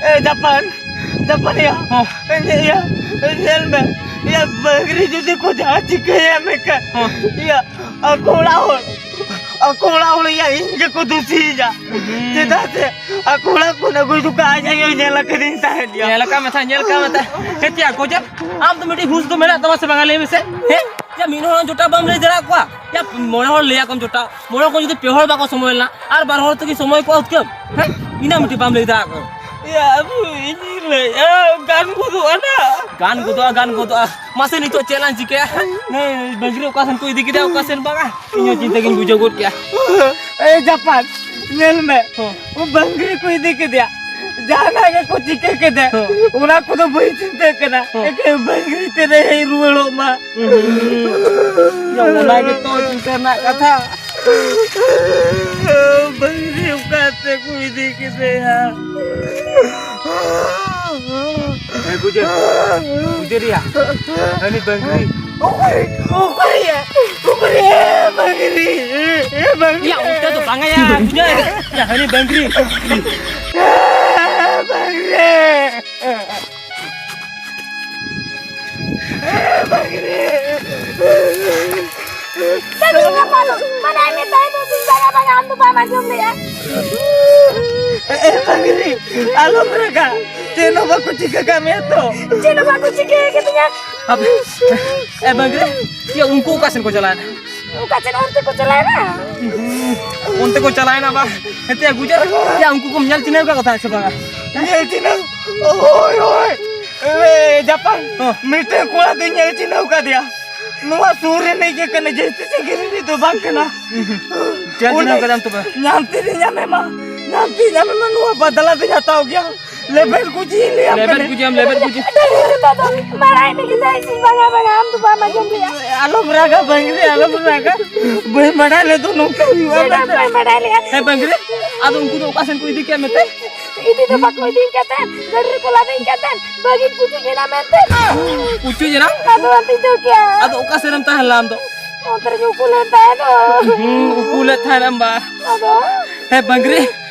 ᱮ, ᱡᱟᱯᱟᱱ, ᱡᱟᱯᱟᱱ ᱭᱟ᱾ ᱦᱚᱸ᱾ ᱮ, ᱧᱮ-, ᱭᱟ, ᱧᱮᱞ ᱢᱮ, ᱭᱟ, ᱵᱟᱝᱨᱤ ᱡᱩᱫᱤ ᱠᱚ ᱡᱟᱦᱟᱸ ᱪᱤᱠᱟᱹᱭᱟ ᱢᱮᱱᱠᱷᱟᱱ, ᱦᱚᱸ᱾ ᱭᱟ, ᱟᱠᱚ ᱚᱲᱟᱜ ᱦᱚᱲ, ᱟᱠᱚ ᱚᱲᱟᱜ ᱦᱚᱲ ᱭᱟ ᱤᱧ ᱜᱮᱠᱚ ᱫᱩᱥᱤᱭᱤᱧᱟ᱾ ᱦᱩᱸ᱾ ᱪᱮᱫᱟᱜ ᱥᱮ ᱟᱠᱚ ᱚᱲᱟᱜ ᱠᱷᱚᱱ ᱟᱹᱜᱩ ᱦᱚᱴᱚ ᱠᱟᱜ ᱟᱡ ᱟᱭᱳᱭ ᱧᱮᱞ ᱟᱠᱟᱫᱤᱧ ᱛᱟᱦᱮᱸᱫ ᱭᱟ᱾ ᱧᱮᱞ ᱟᱠᱟᱫ ᱢᱮ ᱛᱟᱦᱮᱸᱫ, ᱧᱮᱞ ᱟᱠᱟᱫ ᱢᱮ ᱛᱟᱦᱮᱸᱫ᱾ ᱦᱮᱸ ᱪᱮᱫ ᱠᱚ ᱪᱮᱫ? ᱟᱢ ᱫᱚ ᱢᱤᱫᱴᱤᱡ ᱦᱩᱸᱥ ᱫᱚ ᱢᱮᱱᱟᱜ ᱛᱟᱢᱟ ᱥᱮ ᱵᱟᱝᱟ ᱞᱟᱹᱭ ᱢᱮᱥᱮ? ᱦᱮᱸ? ᱭᱟ ᱢᱤᱫ ᱦᱚᱲ ᱦᱚᱸ ᱡᱚᱴᱟᱣ ᱵᱟᱢ ᱞᱟᱹᱭ ᱫᱟᱲᱮᱭᱟᱜ ᱠᱚᱣᱟ? ᱭᱟ ᱢᱚᱬᱮ ᱦᱚᱲ ᱞᱟᱹᱭ ᱟᱠᱚᱢ ᱡᱚᱴᱟᱣ, ᱢᱚᱬᱮ ᱦᱚᱲ ᱠᱷᱚᱱ ᱡᱩᱫᱤ ᱯᱮ ᱦᱚᱲ ᱵᱟᱠᱚ ᱥᱚᱢᱚᱭ ᱞᱮᱱᱟ ᱟᱨ ᱵᱟᱨ ᱦᱚᱲ ᱛᱮᱜᱮ ᱥᱚᱢᱚᱭ ᱠᱚᱜᱼᱟ ᱩᱛᱠᱟᱹᱢ? ᱦᱮᱸ? ᱤᱱᱟᱹ ᱢᱤᱫᱴᱤᱡ ᱵᱟᱢ ᱞᱟᱹᱭ ᱫᱟᱲᱮᱭᱟᱜ ᱠᱟᱱᱟ᱾ ᱭᱟ, ᱟᱫᱚ ᱤᱧᱤᱧ ᱞᱟᱹᱭᱮᱜᱼᱟ, ᱜᱟᱱ ᱜᱚᱫᱚᱜᱼᱟ ᱱᱟ᱾ ᱜᱟᱱ ᱜᱚᱫᱚᱜᱼᱟ, ᱜᱟᱱ ᱜᱚᱫᱚᱜᱼᱟ᱾ ᱢᱟᱥᱮ ᱱᱤᱛᱚᱜ ᱪᱮᱫ ᱞᱟᱝ ᱪᱤᱠᱟᱹᱭᱟ? ᱱᱩᱭ ᱵᱟᱹᱝᱨᱤ ᱚᱠᱟ ᱥᱮᱱ ᱠᱚ ᱤᱫᱤ ᱠᱮᱫᱮᱭᱟ, ᱚᱠᱟ ᱥᱮᱱ ᱵᱟᱝᱟ? ᱤᱧ ᱦᱚᱸ ᱪᱤᱱᱛᱟᱹ ᱜᱤᱧ ᱵᱩᱡᱷᱟᱹᱣ ᱜᱚᱫ ᱠᱮᱜᱼᱟ᱾ ᱮ ᱡᱟᱯᱟᱱ, ᱧᱮᱞ ᱢᱮ᱾ ᱦᱚᱸ᱾ ᱩᱱᱤ ᱵᱟᱹᱝᱨᱤ ᱠᱚ ᱤᱫᱤ ᱠᱮᱫᱮᱭᱟ᱾ ᱡᱟᱦᱟᱱᱟᱜ ᱜᱮᱠᱚ ᱪᱤᱠᱟᱹ ᱠᱮᱫᱮ, ᱦᱚᱸ᱾ ᱚᱱᱟ ᱠᱚᱫᱚ ᱵᱟᱹᱧ ᱪᱤᱱᱛᱟᱹᱜ ᱠᱟᱱᱟ᱾ ᱦᱚᱸ᱾ ᱮᱠᱮᱱ ᱵᱟᱹᱝᱨᱤ ᱛᱮᱫᱮ ᱦᱮᱡ ᱨᱩᱣᱟᱹᱲᱚᱜ ᱢᱟ᱾ ᱦᱩᱸ, ᱦᱩᱸ, ᱦᱩᱸ᱾ ᱚᱱᱟ ᱜᱮᱛᱚ ᱪᱤᱱᱛᱟᱹ ᱨᱮᱱᱟᱜ ᱠᱟᱛᱷᱟ᱾ ᱵᱟᱹᱝᱨᱤ ᱚᱠᱟᱛᱮ ᱠᱚ ᱤᱫᱤ ᱠᱮᱫᱮᱭᱟ? ᱮ ᱜᱩᱡᱟᱹ, ᱜᱩᱡᱟᱹᱨᱤᱭᱟ, ᱦᱟᱹᱱᱤ ᱵᱟᱹᱝᱨᱤ᱾ ᱚᱠᱚᱭ, ᱚᱠᱚᱭ ᱭᱟ? ᱚᱠᱚᱭ ᱭᱟ? ᱵᱟᱹᱝᱨᱤ, ᱮ ᱵᱟᱹᱝᱨᱤ᱾ ᱭᱟ, ᱚᱱᱛᱮ ᱫᱚ ᱵᱟᱝᱟ ᱭᱟ, ᱜᱩᱡᱟᱹ᱾ ᱭᱟ, ᱦᱟᱹᱱᱤ ᱵᱟᱹᱝᱨᱤ᱾ ᱵᱟᱹᱝᱨᱤ᱾ ᱵᱟᱹᱝᱨᱤ᱾ ᱵᱟᱹᱝᱨᱤ ᱜᱟᱯᱟ ᱫᱚ, ᱢᱟᱱᱮ ᱢᱮᱛᱟᱭ ᱫᱚ ᱵᱤᱱ ᱵᱟᱝᱟ, ᱵᱟᱝᱟ, ᱟᱢ ᱫᱚ ᱵᱟᱢ ᱟᱸᱡᱚᱢ ᱞᱮᱜᱼᱟ᱾ ᱮ, ᱵᱟᱹᱝᱨᱤ, ᱟᱞᱚᱢ ᱨᱟᱜᱟ᱾ ᱪᱮᱫ ᱦᱚᱸ ᱵᱟᱠᱚ ᱪᱤᱠᱟᱹ ᱠᱟᱜ ᱢᱮᱭᱟ ᱛᱚ? ᱪᱮᱫ ᱦᱚᱸ ᱵᱟᱠᱚ ᱪᱤᱠᱟᱹ ᱠᱟᱫᱤᱧᱟ᱾ ᱟᱵᱮ, ᱮ, ᱵᱟᱹᱝᱨᱤ, ᱪᱮᱫ ᱩᱱᱠᱩ ᱚᱠᱟ ᱥᱮᱱ ᱠᱚ ᱪᱟᱞᱟᱣᱮᱱᱟ? ᱚᱠᱟ ᱥᱮᱱ ᱚᱱᱛᱮ ᱠᱚ ᱪᱟᱞᱟᱣᱮᱱᱟ? ᱚᱱᱛᱮ ᱠᱚ ᱪᱟᱞᱟᱣᱮᱱᱟ ᱵᱟ? ᱦᱮᱸᱛᱮ ᱜᱩᱡᱟᱹ, ᱭᱟ, ᱩᱱᱠᱩ ᱠᱚᱢ ᱧᱮᱞ ᱪᱤᱱᱦᱟᱹᱣ ᱠᱟᱫ ᱠᱚ ᱛᱟᱦᱮᱸᱫ ᱥᱮ ᱵᱟᱝᱟ? ᱧᱮᱞ ᱪᱤᱱᱦᱟᱹᱣ? ᱦᱳᱭ, ᱦᱳᱭ᱾ ᱮ, ᱡᱟᱯᱟᱱ, ᱦᱚᱸ᱾ ᱢᱤᱫᱴᱮᱱ ᱠᱚᱲᱟ ᱫᱚᱧ ᱧᱮᱞ ᱪᱤᱱᱦᱟᱹᱣ ᱠᱟᱫᱮᱭᱟ᱾ ᱱᱚᱣᱟ ᱥᱩᱨ ᱨᱤᱱᱤᱡ ᱜᱮ ᱠᱟᱱᱟᱭ, ᱡᱟᱹᱥᱛᱤ ᱥᱟᱺᱜᱤᱧ ᱨᱤᱱᱤᱡ ᱫᱚ ᱵᱟᱝ ᱠᱟᱱᱟ᱾ ᱧᱮᱞ ᱪᱤᱱᱦᱟᱹᱣ ᱩᱱᱤ ᱠᱟᱫᱮᱭᱟᱢ ᱛᱚᱵᱮ? ᱧᱟᱢ ᱛᱮ ᱧᱟᱢᱮ ᱢᱟ, ᱧᱟᱢ ᱛᱮ ᱧᱟᱢᱮ ᱢᱟ, ᱱᱚᱣᱟ ᱵᱟᱫᱞᱟ ᱫᱚᱧ ᱦᱟᱛᱟᱣ ᱜᱮᱭᱟ᱾ ᱞᱮᱵᱮᱫ ᱜᱩᱡᱤ ᱞᱟᱹᱭᱟᱢ ᱞᱮᱵᱮᱫ ᱠᱟᱹᱱᱟᱹᱧ᱾ ᱜᱩᱡᱤᱭᱟᱢ, ᱞᱮᱵᱮᱫ ᱜᱩᱡᱤ᱾ ᱰᱟᱹᱝᱨᱤ ᱡᱚᱛᱚ ᱫᱚ ᱵᱟᱲᱟᱭ ᱞᱟᱹᱜᱤᱫ ᱫᱚ ᱤᱧ ᱵᱟᱝᱟ, ᱵᱟᱝᱟ, ᱟᱢ ᱫᱚ ᱵᱟᱢ ᱟᱸᱡᱚᱢ ᱞᱮᱜᱼᱟ᱾ ᱟᱞᱚᱢ ᱨᱟᱜᱟ ᱵᱟᱹᱝᱨᱤ, ᱟᱞᱚᱢ ᱨᱟᱜᱟ᱾ ᱵᱟᱹᱧ ᱵᱟᱲᱟᱭ ᱞᱮᱫ ᱫᱚ ᱱᱚᱝᱠᱟ ᱦᱩᱭᱩᱜᱼᱟ ᱪᱮᱫ ᱦᱚᱸ ᱢᱮᱱᱛᱮ᱾ ᱵᱟᱹᱧ ᱵᱟᱲᱟᱭ ᱞᱮᱜᱼᱟ᱾ ᱦᱮᱸ ᱵᱟᱹᱝᱨᱤ, ᱟᱫᱚ ᱩᱱᱠᱩ ᱫᱚ ᱚᱠᱟ ᱥᱮᱱ ᱠᱚ ᱤᱫᱤ ᱠᱮᱫ ᱢᱮᱛᱮ? ᱤᱫᱤ ᱫᱚ ᱵᱟᱠᱚ ᱤᱫᱤᱧ ᱠᱟᱱ ᱛᱟᱦᱮᱸᱫ, ᱜᱟᱹᱰᱤ ᱨᱮᱠᱚ ᱞᱟᱫᱮᱧ ᱠᱟᱱ ᱛᱟᱦᱮᱸᱫ, ᱵᱟᱹᱜᱤᱧ ᱯᱩᱪᱩᱡ ᱮᱱᱟ ᱢᱮᱱᱛᱮ᱾ ᱯᱩᱪᱩᱡ ᱮᱱᱟ? ᱟᱫᱚ ᱚᱱᱛᱮᱧ ᱫᱟᱹᱲ ᱠᱮᱜᱼᱟ᱾ ᱟᱫᱚ ᱚᱠᱟ ᱥᱮᱱ ᱮᱢ ᱛᱟᱦᱮᱸ ᱞᱮᱱᱟ ᱟᱢ ᱫᱚ? ᱚᱱᱛᱮ ᱨᱮᱧ ᱩᱠᱩ ᱞᱮᱱ ᱛᱟᱦᱮᱸ ᱫᱚ᱾ ᱦᱩᱸ, ᱩᱠᱩ ᱞᱮᱫ ᱛᱟᱦᱮᱸ ᱮᱢ ᱵᱟ᱾ ᱟᱫᱚ? ᱦᱮᱸ ᱵᱟᱹᱝᱨᱤ,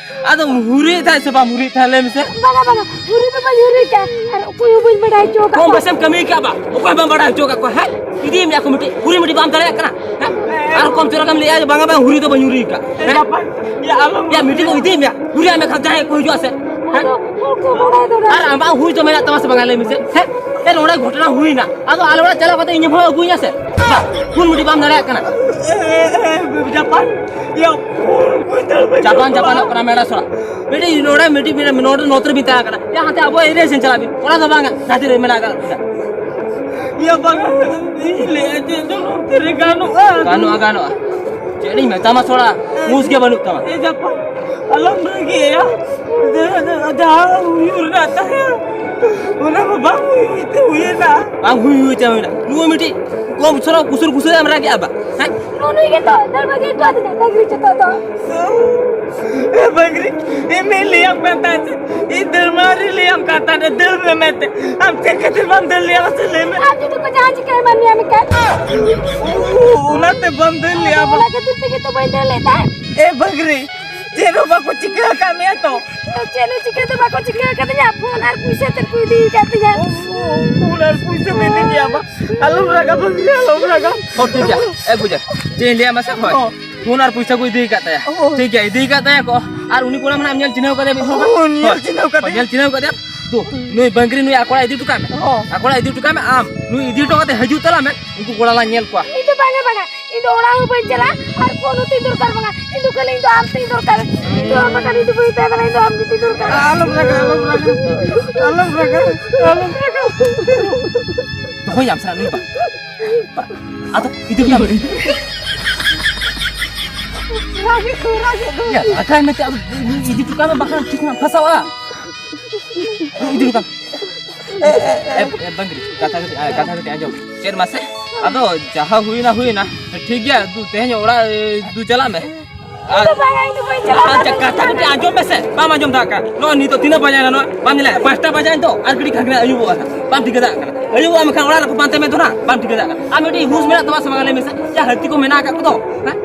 ᱟᱫᱚ ᱦᱩᱨᱤᱭᱮᱫ ᱛᱟᱦᱮᱸᱫ ᱥᱮ ᱵᱟᱢ ᱦᱩᱨᱤᱭᱮᱫ ᱛᱟᱦᱮᱸᱫ, ᱞᱟᱹᱭ ᱢᱮᱥᱮ? ᱵᱟᱝᱟ, ᱵᱟᱝᱟ, ᱦᱩᱨᱤ ᱫᱚ ᱵᱟᱹᱧ ᱦᱩᱨᱤ ᱠᱟᱜᱼᱟ, ᱟᱨ ᱚᱠᱚᱭ ᱦᱚᱸ ᱵᱟᱹᱧ ᱵᱟᱲᱟᱭ ᱦᱚᱪᱚ ᱟᱠᱟᱫ ᱠᱚᱢ ᱠᱚᱣᱟ᱾ ᱵᱮᱥᱮᱢ ᱠᱟᱹᱢᱤ ᱠᱟᱜᱼᱟ ᱵᱟ, ᱚᱠᱚᱭ ᱵᱟᱢ ᱵᱟᱲᱟᱭ ᱦᱚᱪᱚ ᱟᱠᱟᱫ ᱠᱚᱣᱟ, ᱦᱮᱸ? ᱤᱫᱤᱭᱮᱢ ᱭᱟ ᱠᱚ ᱢᱤᱫᱴᱤᱡ, ᱦᱩᱨᱤ ᱢᱩᱴᱤ ᱵᱟᱢ ᱫᱟᱲᱮᱭᱟᱜ ᱠᱟᱱᱟ, ᱦᱮᱸ? ᱟᱨ ᱠᱚᱢ ᱪᱚᱨᱚᱠᱮᱢ ᱞᱟᱹᱭᱟ ᱡᱮ ᱵᱟᱝᱟ, ᱵᱟᱝ, ᱦᱩᱨᱤ ᱫᱚ ᱵᱟᱹᱧ ᱦᱩᱨᱤ ᱟᱠᱟᱫ, ᱦᱮᱸ? ᱭᱟ, ᱢᱤᱫᱴᱤᱡ ᱫᱚ ᱤᱫᱤᱭᱮᱢ ᱭᱟ, ᱦᱩᱨᱤ ᱟᱢ ᱮᱠᱷᱟᱱ ᱡᱟᱦᱟᱸᱭ ᱠᱚ ᱦᱤᱡᱩᱜᱼᱟ ᱥᱮ, ᱦᱮᱸ? ᱟᱫᱚ ᱦᱚᱲ ᱠᱚ ᱵᱟᱲᱟᱭ ᱫᱚ ᱟᱨ ᱟᱢᱟᱜ ᱦᱩᱭ ᱫᱚ ᱢᱮᱱᱟᱜ ᱛᱟᱢᱟ ᱥᱮ ᱵᱟᱝᱟ, ᱞᱟᱹᱭ ᱢᱮᱥᱮ, ᱦᱮᱸ? ᱮ, ᱱᱚᱰᱮ ᱜᱷᱚᱴᱚᱱᱟ ᱦᱩᱭᱱᱟ, ᱟᱫᱚ ᱟᱞᱮ ᱚᱲᱟᱜ ᱪᱟᱞᱟᱣ ᱠᱟᱛᱮ ᱤᱧ ᱦᱚᱸ ᱟᱹᱜᱩᱧᱟ ᱥᱮ? ᱵᱟ, ᱦᱩᱨᱤ ᱢᱩᱴᱤ ᱵᱟᱢ ᱫᱟᱲᱮᱭᱟᱜ ᱠᱟᱱᱟ᱾ ᱡᱟᱯᱟᱱ, ᱭᱟ, ᱯᱷᱩᱞ ᱠᱚ ᱫᱟᱹᱲ ᱵᱟᱹᱧ ᱪᱟᱯᱟᱱ ᱪᱟᱯᱟᱱᱚᱜ ᱠᱟᱱᱟ ᱢᱮᱲᱟ ᱥᱚᱲᱟ᱾ ᱢᱤᱫᱴᱤᱡ ᱱᱚᱰᱮ, ᱢᱤᱫᱴᱤᱡ, ᱢᱤᱫᱴᱤᱡ ᱱᱚᱰᱮ ᱱᱚᱛᱮ ᱨᱮ ᱵᱤᱱ ᱛᱟᱦᱮᱸ ᱠᱟᱱᱟ᱾ ᱭᱟ, ᱦᱟᱱᱛᱮ ᱟᱵᱚ ᱮᱨᱤᱭᱟ ᱥᱮᱱ ᱪᱟᱞᱟᱜ ᱵᱤᱱ᱾ ᱚᱱᱟ ᱫᱚ ᱵᱟᱝᱟ, ᱡᱟᱦᱟᱸ ᱛᱤᱱᱟᱹᱜ ᱢᱮᱱᱟᱜ ᱟᱠᱟᱫ ᱵᱤᱱᱟ᱾ ᱭᱟ, ᱵᱟᱝᱟ, ᱤᱧ ᱞᱟᱹᱭᱟ ᱡᱮ ᱫᱚ ᱱᱚᱛᱮ ᱨᱮ ᱜᱟᱱᱚᱜᱼᱟ᱾ ᱜᱟᱱᱚᱜᱼᱟ, ᱜᱟᱱᱚᱜᱼᱟ᱾ ᱪᱮᱫ ᱤᱧ ᱢᱮᱛᱟᱢᱟ ᱥᱚᱲᱟ, ᱢᱩᱡᱽ ᱜᱮ ᱵᱟᱹᱱᱩᱜ ᱛᱟᱢᱟ᱾ ᱮ ᱡᱟᱯᱟᱱ, ᱟᱞᱚᱢ ᱨᱟᱹᱜᱤᱭᱟ᱾ ᱡᱟᱦᱟᱸ, ᱡᱟᱦᱟᱸ ᱦᱩᱭᱩᱜ ᱨᱮᱱᱟᱜ ᱛᱟᱦᱮᱸ, ᱚᱱᱟ ᱢᱟ ᱵᱟᱝ ᱦᱩᱭ ᱦᱩᱭ ᱛᱮ ᱦᱩᱭᱮᱱᱟ᱾ ᱵᱟᱝ ᱦᱩᱭ ᱦᱩᱭ ᱛᱮ ᱦᱩᱭᱮᱱᱟ᱾ ᱱᱩᱭ ᱢᱤᱫᱴᱤᱡ ᱠᱚᱢ ᱥᱚᱨᱚ ᱠᱩᱥᱩᱨ ᱠᱩᱥᱩᱨ ᱮᱢ ᱨᱟᱜᱮᱜᱼᱟ ᱵᱟ? ᱦᱮᱸ? ᱱᱩᱭ ᱜᱮ ᱛᱚ ᱫᱟᱹᱲ ᱵᱟᱹᱜᱤ ᱦᱚᱴᱚ ᱟᱹᱫᱤᱧᱟ ᱰᱟᱹᱝᱨᱤ ᱡᱚᱛᱚ ᱫᱚ᱾ ᱮ ᱵᱟᱹᱝᱨᱤ, ᱤᱧ ᱞᱟᱹᱭᱟᱢ ᱠᱟᱱ ᱛᱟᱦᱮᱸ ᱡᱮ, ᱤᱧ ᱫᱟᱹᱲ ᱢᱟ ᱟᱹᱣᱨᱤ ᱞᱟᱹᱭᱟᱢ ᱠᱟᱱ ᱛᱟᱦᱮᱸ, ᱫᱟᱹᱲ ᱢᱮ ᱢᱮᱱᱛᱮ᱾ ᱟᱢ ᱪᱮᱫ ᱠᱷᱟᱹᱛᱤᱨ ᱵᱟᱢ ᱫᱟᱹᱲ ᱞᱮᱭᱟ ᱢᱟᱥᱮ ᱞᱟᱹᱭ ᱢᱮ? ᱟᱢ ᱡᱩᱫᱤ ᱠᱚ ᱡᱟᱦᱟᱸ ᱪᱤᱠᱟᱹ ᱮᱢᱟᱱ ᱢᱮᱭᱟ ᱢᱮᱱᱠᱷᱟᱱ? ᱚ, ᱚᱱᱟᱛᱮ ᱵᱟᱢ ᱫᱟᱹᱲ ᱞᱮᱭᱟ ᱵᱟ? ᱚᱱᱟ ᱠᱷᱟᱹᱛᱤᱨ ᱛᱮᱜᱮ ᱛᱚ ᱵᱟᱹᱧ ᱫᱟᱹᱲ ᱞᱮᱫ ᱛᱟᱦᱮᱸᱫ᱾ ᱮ ᱵᱟᱹᱝᱨᱤ, ᱪᱮᱫ ᱦᱚᱸ ᱵᱟᱠᱚ ᱪᱤᱠᱟᱹ ᱟᱠᱟᱫ ᱢᱮᱭᱟ ᱛᱚ? ᱪᱮᱫ ᱦᱚᱸ ᱪᱤᱠᱟᱹ ᱫᱚ ᱵᱟᱠᱚ ᱪᱤᱠᱟᱹ ᱟᱠᱟᱫᱤᱧᱟ, ᱯᱷᱳᱱ ᱟᱨ ᱯᱩᱭᱥᱟᱹ ᱛᱮᱫ ᱠᱚ ᱤᱫᱤ ᱟᱠᱟᱫ ᱛᱤᱧᱟ᱾ ᱚ, ᱯᱷᱳᱱ ᱟᱨ ᱯᱩᱭᱥᱟᱹ ᱠᱚ ᱤᱫᱤ ᱠᱮᱫᱟ ᱵᱟ? ᱟᱞᱚᱢ ᱨᱟᱜᱟ ᱵᱟᱹᱝᱨᱤ, ᱟᱞᱚᱢ ᱨᱟᱜᱟ᱾ ᱦᱚᱸ, ᱴᱷᱤᱠ ᱜᱮᱭᱟ᱾ ᱮ ᱵᱩᱡᱟ, ᱪᱮᱫ ᱤᱧ ᱞᱟᱹᱭᱟ ᱢᱟᱥᱮ? ᱦᱳᱭ᱾ ᱦᱚᱸ᱾ ᱯᱷᱳᱱ ᱟᱨ ᱯᱩᱭᱥᱟᱹ ᱠᱚ ᱤᱫᱤ ᱟᱠᱟᱫ ᱛᱟᱭᱟ᱾ ᱦᱳᱭ᱾ ᱴᱷᱤᱠ ᱜᱮᱭᱟ, ᱤᱫᱤ ᱟᱠᱟᱫ ᱛᱟᱭᱟ ᱠᱚ᱾ ᱟᱨ ᱩᱱᱤ ᱠᱚᱲᱟ ᱢᱮᱱᱟᱜ ᱧᱮᱞ ᱪᱤᱱᱦᱟᱹᱣ ᱠᱟᱫᱮᱭᱟ ᱢᱤᱫ ᱦᱚᱲ? ᱦᱳᱭ, ᱧᱮᱞ ᱦᱳᱭ᱾ ᱪᱤᱱᱦᱟᱹᱣ ᱠᱟᱫᱮᱭᱟ᱾ ᱧᱮᱞ ᱪᱤᱱᱦᱟᱹᱣ ᱠᱟᱫᱮᱭᱟᱢ? ᱫᱩ, ᱱᱩᱭ ᱵᱟᱹᱝᱨᱤ ᱱᱩᱭ ᱟᱠᱚ ᱚᱲᱟᱜ ᱤᱫᱤ ᱦᱚᱴᱚ ᱠᱟᱜ ᱢᱮ᱾ ᱦᱚᱸ᱾ ᱟᱠᱚ ᱚᱲᱟᱜ ᱤᱫᱤ ᱦᱚᱴᱚ ᱠᱟᱜ ᱢᱮ ᱟᱢ᱾ ᱱᱩᱭ ᱤᱫᱤ ᱦᱚᱴᱚ ᱠᱟᱛᱮ ᱦᱤᱡᱩᱜ ᱛᱟᱞᱟᱝ ᱢᱮ, ᱩᱱᱠᱩ ᱠᱚᱲᱟ ᱞᱟᱝ ᱧᱮᱞ ᱠᱚᱣᱟ᱾ ᱤᱧ ᱫᱚ ᱵᱟᱝᱟ, ᱵᱟᱝᱟ, ᱤᱧ ᱫᱚ ᱚᱲᱟᱜ ᱦᱚᱸ ᱵᱟᱹᱧ ᱪᱟᱞᱟᱜᱼᱟ, ᱟᱨ ᱯᱷᱳᱱ ᱦᱚᱸ ᱛᱤᱧ ᱫᱚᱨᱠᱟᱨ ᱵᱟᱝᱟ᱾ ᱤᱧ ᱫᱚ ᱠᱷᱟᱹᱞᱤ ᱤᱧ ᱫᱚ ᱟᱢ ᱛᱤᱧ ᱫᱚᱨᱠᱟᱨ᱾ ᱤᱧ ᱫᱚ ᱟᱨ ᱵᱟᱠᱷᱟᱱ ᱤᱧ ᱫᱚ ᱵᱟᱹᱧ ᱛᱟᱦᱮᱸ ᱫᱟᱲᱮᱭᱟᱜᱼᱟ, ᱤᱧ ᱫᱚ ᱟᱢ ᱜᱮ ᱛᱤᱧ ᱫᱚᱨᱠᱟᱨ᱾ ᱟᱞᱚᱢ ᱨᱟᱜᱟ, ᱟᱞᱚᱢ ᱨᱟᱜᱟ, ᱟᱞᱚᱢ ᱨᱟᱜᱟ, ᱟᱞᱚᱢ ᱨᱟᱜᱟ᱾ ᱫᱚᱦᱚᱭᱟᱢ ᱥᱟᱞᱟ ᱱᱩᱭ ᱵᱟ᱾ ᱵᱟ᱾ ᱟᱫᱚ ᱤᱫᱤ ᱦᱚᱴᱚ ᱠᱟᱜ ᱢᱮ᱾ ᱨᱟᱜᱮᱫ ᱫᱚ, ᱨᱟᱜᱮᱫ ᱫᱚ᱾ ᱭᱟ, ᱨᱟᱜᱟᱭ ᱢᱮᱱᱛᱮ ᱟᱫᱚ ᱤᱫᱤ ᱦᱚᱴᱚ ᱠᱟᱜ ᱢᱮ, ᱵᱟᱠᱷᱟᱱ ᱴᱷᱤᱠ ᱦᱟᱸᱜ ᱯᱷᱟᱥᱟᱣᱟ᱾ ᱤᱫᱤ ᱦᱚᱴᱚ ᱠᱟᱜ ᱢᱮ᱾ ᱮ, ᱮ, ᱮ, ᱮ, ᱵᱟᱝᱜᱽᱨᱤ, ᱠᱟᱛᱷᱟ ᱠᱟᱹᱴᱤᱡ, ᱮ, ᱠᱟᱛᱷᱟ ᱠᱟᱹᱴᱤᱡ ᱟᱸᱡᱚᱢ᱾ ᱪᱮᱫ ᱢᱟᱥᱮ? ᱟᱫᱚ ᱡᱟᱦᱟᱸ ᱦᱩᱭᱱᱟ, ᱦᱩᱭᱱᱟ᱾ ᱴᱷᱤᱠ ᱜᱮᱭᱟ, ᱫᱩ, ᱛᱮᱦᱮᱧ ᱚᱲᱟᱜ, ᱮ, ᱫᱩ ᱪᱟᱞᱟᱜ ᱢᱮ᱾ ᱤᱧ ᱫᱚ ᱵᱟᱝᱟ, ᱤᱧ ᱫᱚ ᱵᱟᱹᱧ ᱪᱟᱞᱟᱜᱼᱟ᱾ ᱟᱪᱪᱷᱟ, ᱠᱟᱛᱷᱟ ᱠᱟᱹᱴᱤᱡ ᱟᱸᱡᱚᱢ ᱢᱮᱥᱮ᱾ ᱵᱟᱢ ᱟᱸᱡᱚᱢ ᱫᱟ ᱠᱟᱜ? ᱱᱚᱜᱼᱚᱭ ᱱᱤᱛᱚᱜ ᱛᱤᱱᱟᱹᱜ ᱵᱟᱡᱟᱭᱮᱱᱟ ᱱᱚᱣᱟ? ᱵᱟᱢ ᱧᱮᱞᱮᱫ? ᱯᱟᱸᱪᱴᱟ ᱵᱟᱡᱟᱭᱮᱱ ᱛᱚ, ᱟᱨ ᱠᱟᱹᱴᱤᱡ ᱠᱷᱟᱱ ᱜᱮ ᱟᱹᱭᱩᱵᱚᱜᱼᱟ ᱱᱟᱜ᱾ ᱵᱟᱢ ᱴᱷᱤᱠᱟᱹ ᱫᱟᱲᱮᱭᱟᱜ ᱠᱟᱱᱟ᱾ ᱟᱹᱭᱩᱵᱚᱜᱼᱟ ᱢᱮᱱᱠᱷᱟᱱ ᱚᱲᱟᱜ ᱨᱮᱠᱚ ᱯᱟᱱᱛᱮ ᱢᱮ ᱫᱚ ᱱᱟᱜ᱾ ᱵᱟᱢ ᱴᱷᱤᱠᱟᱹ ᱫᱟᱲᱮᱭᱟᱜ ᱠᱟᱱᱟ᱾ ᱟᱨ ᱢᱤᱫᱴᱤᱡ ᱦᱩᱥ ᱢᱮᱱᱟᱜ ᱛᱟᱢᱟ ᱥᱮ ᱵᱟᱝᱟ ᱞᱟᱹᱭ ᱢᱮᱥᱮ? ᱭᱟ, ᱦᱟᱹᱛᱤ ᱠᱚ ᱢᱮᱱᱟᱜ ᱟᱠᱟᱫ ᱠᱚᱫᱚ, ᱦᱮᱸ?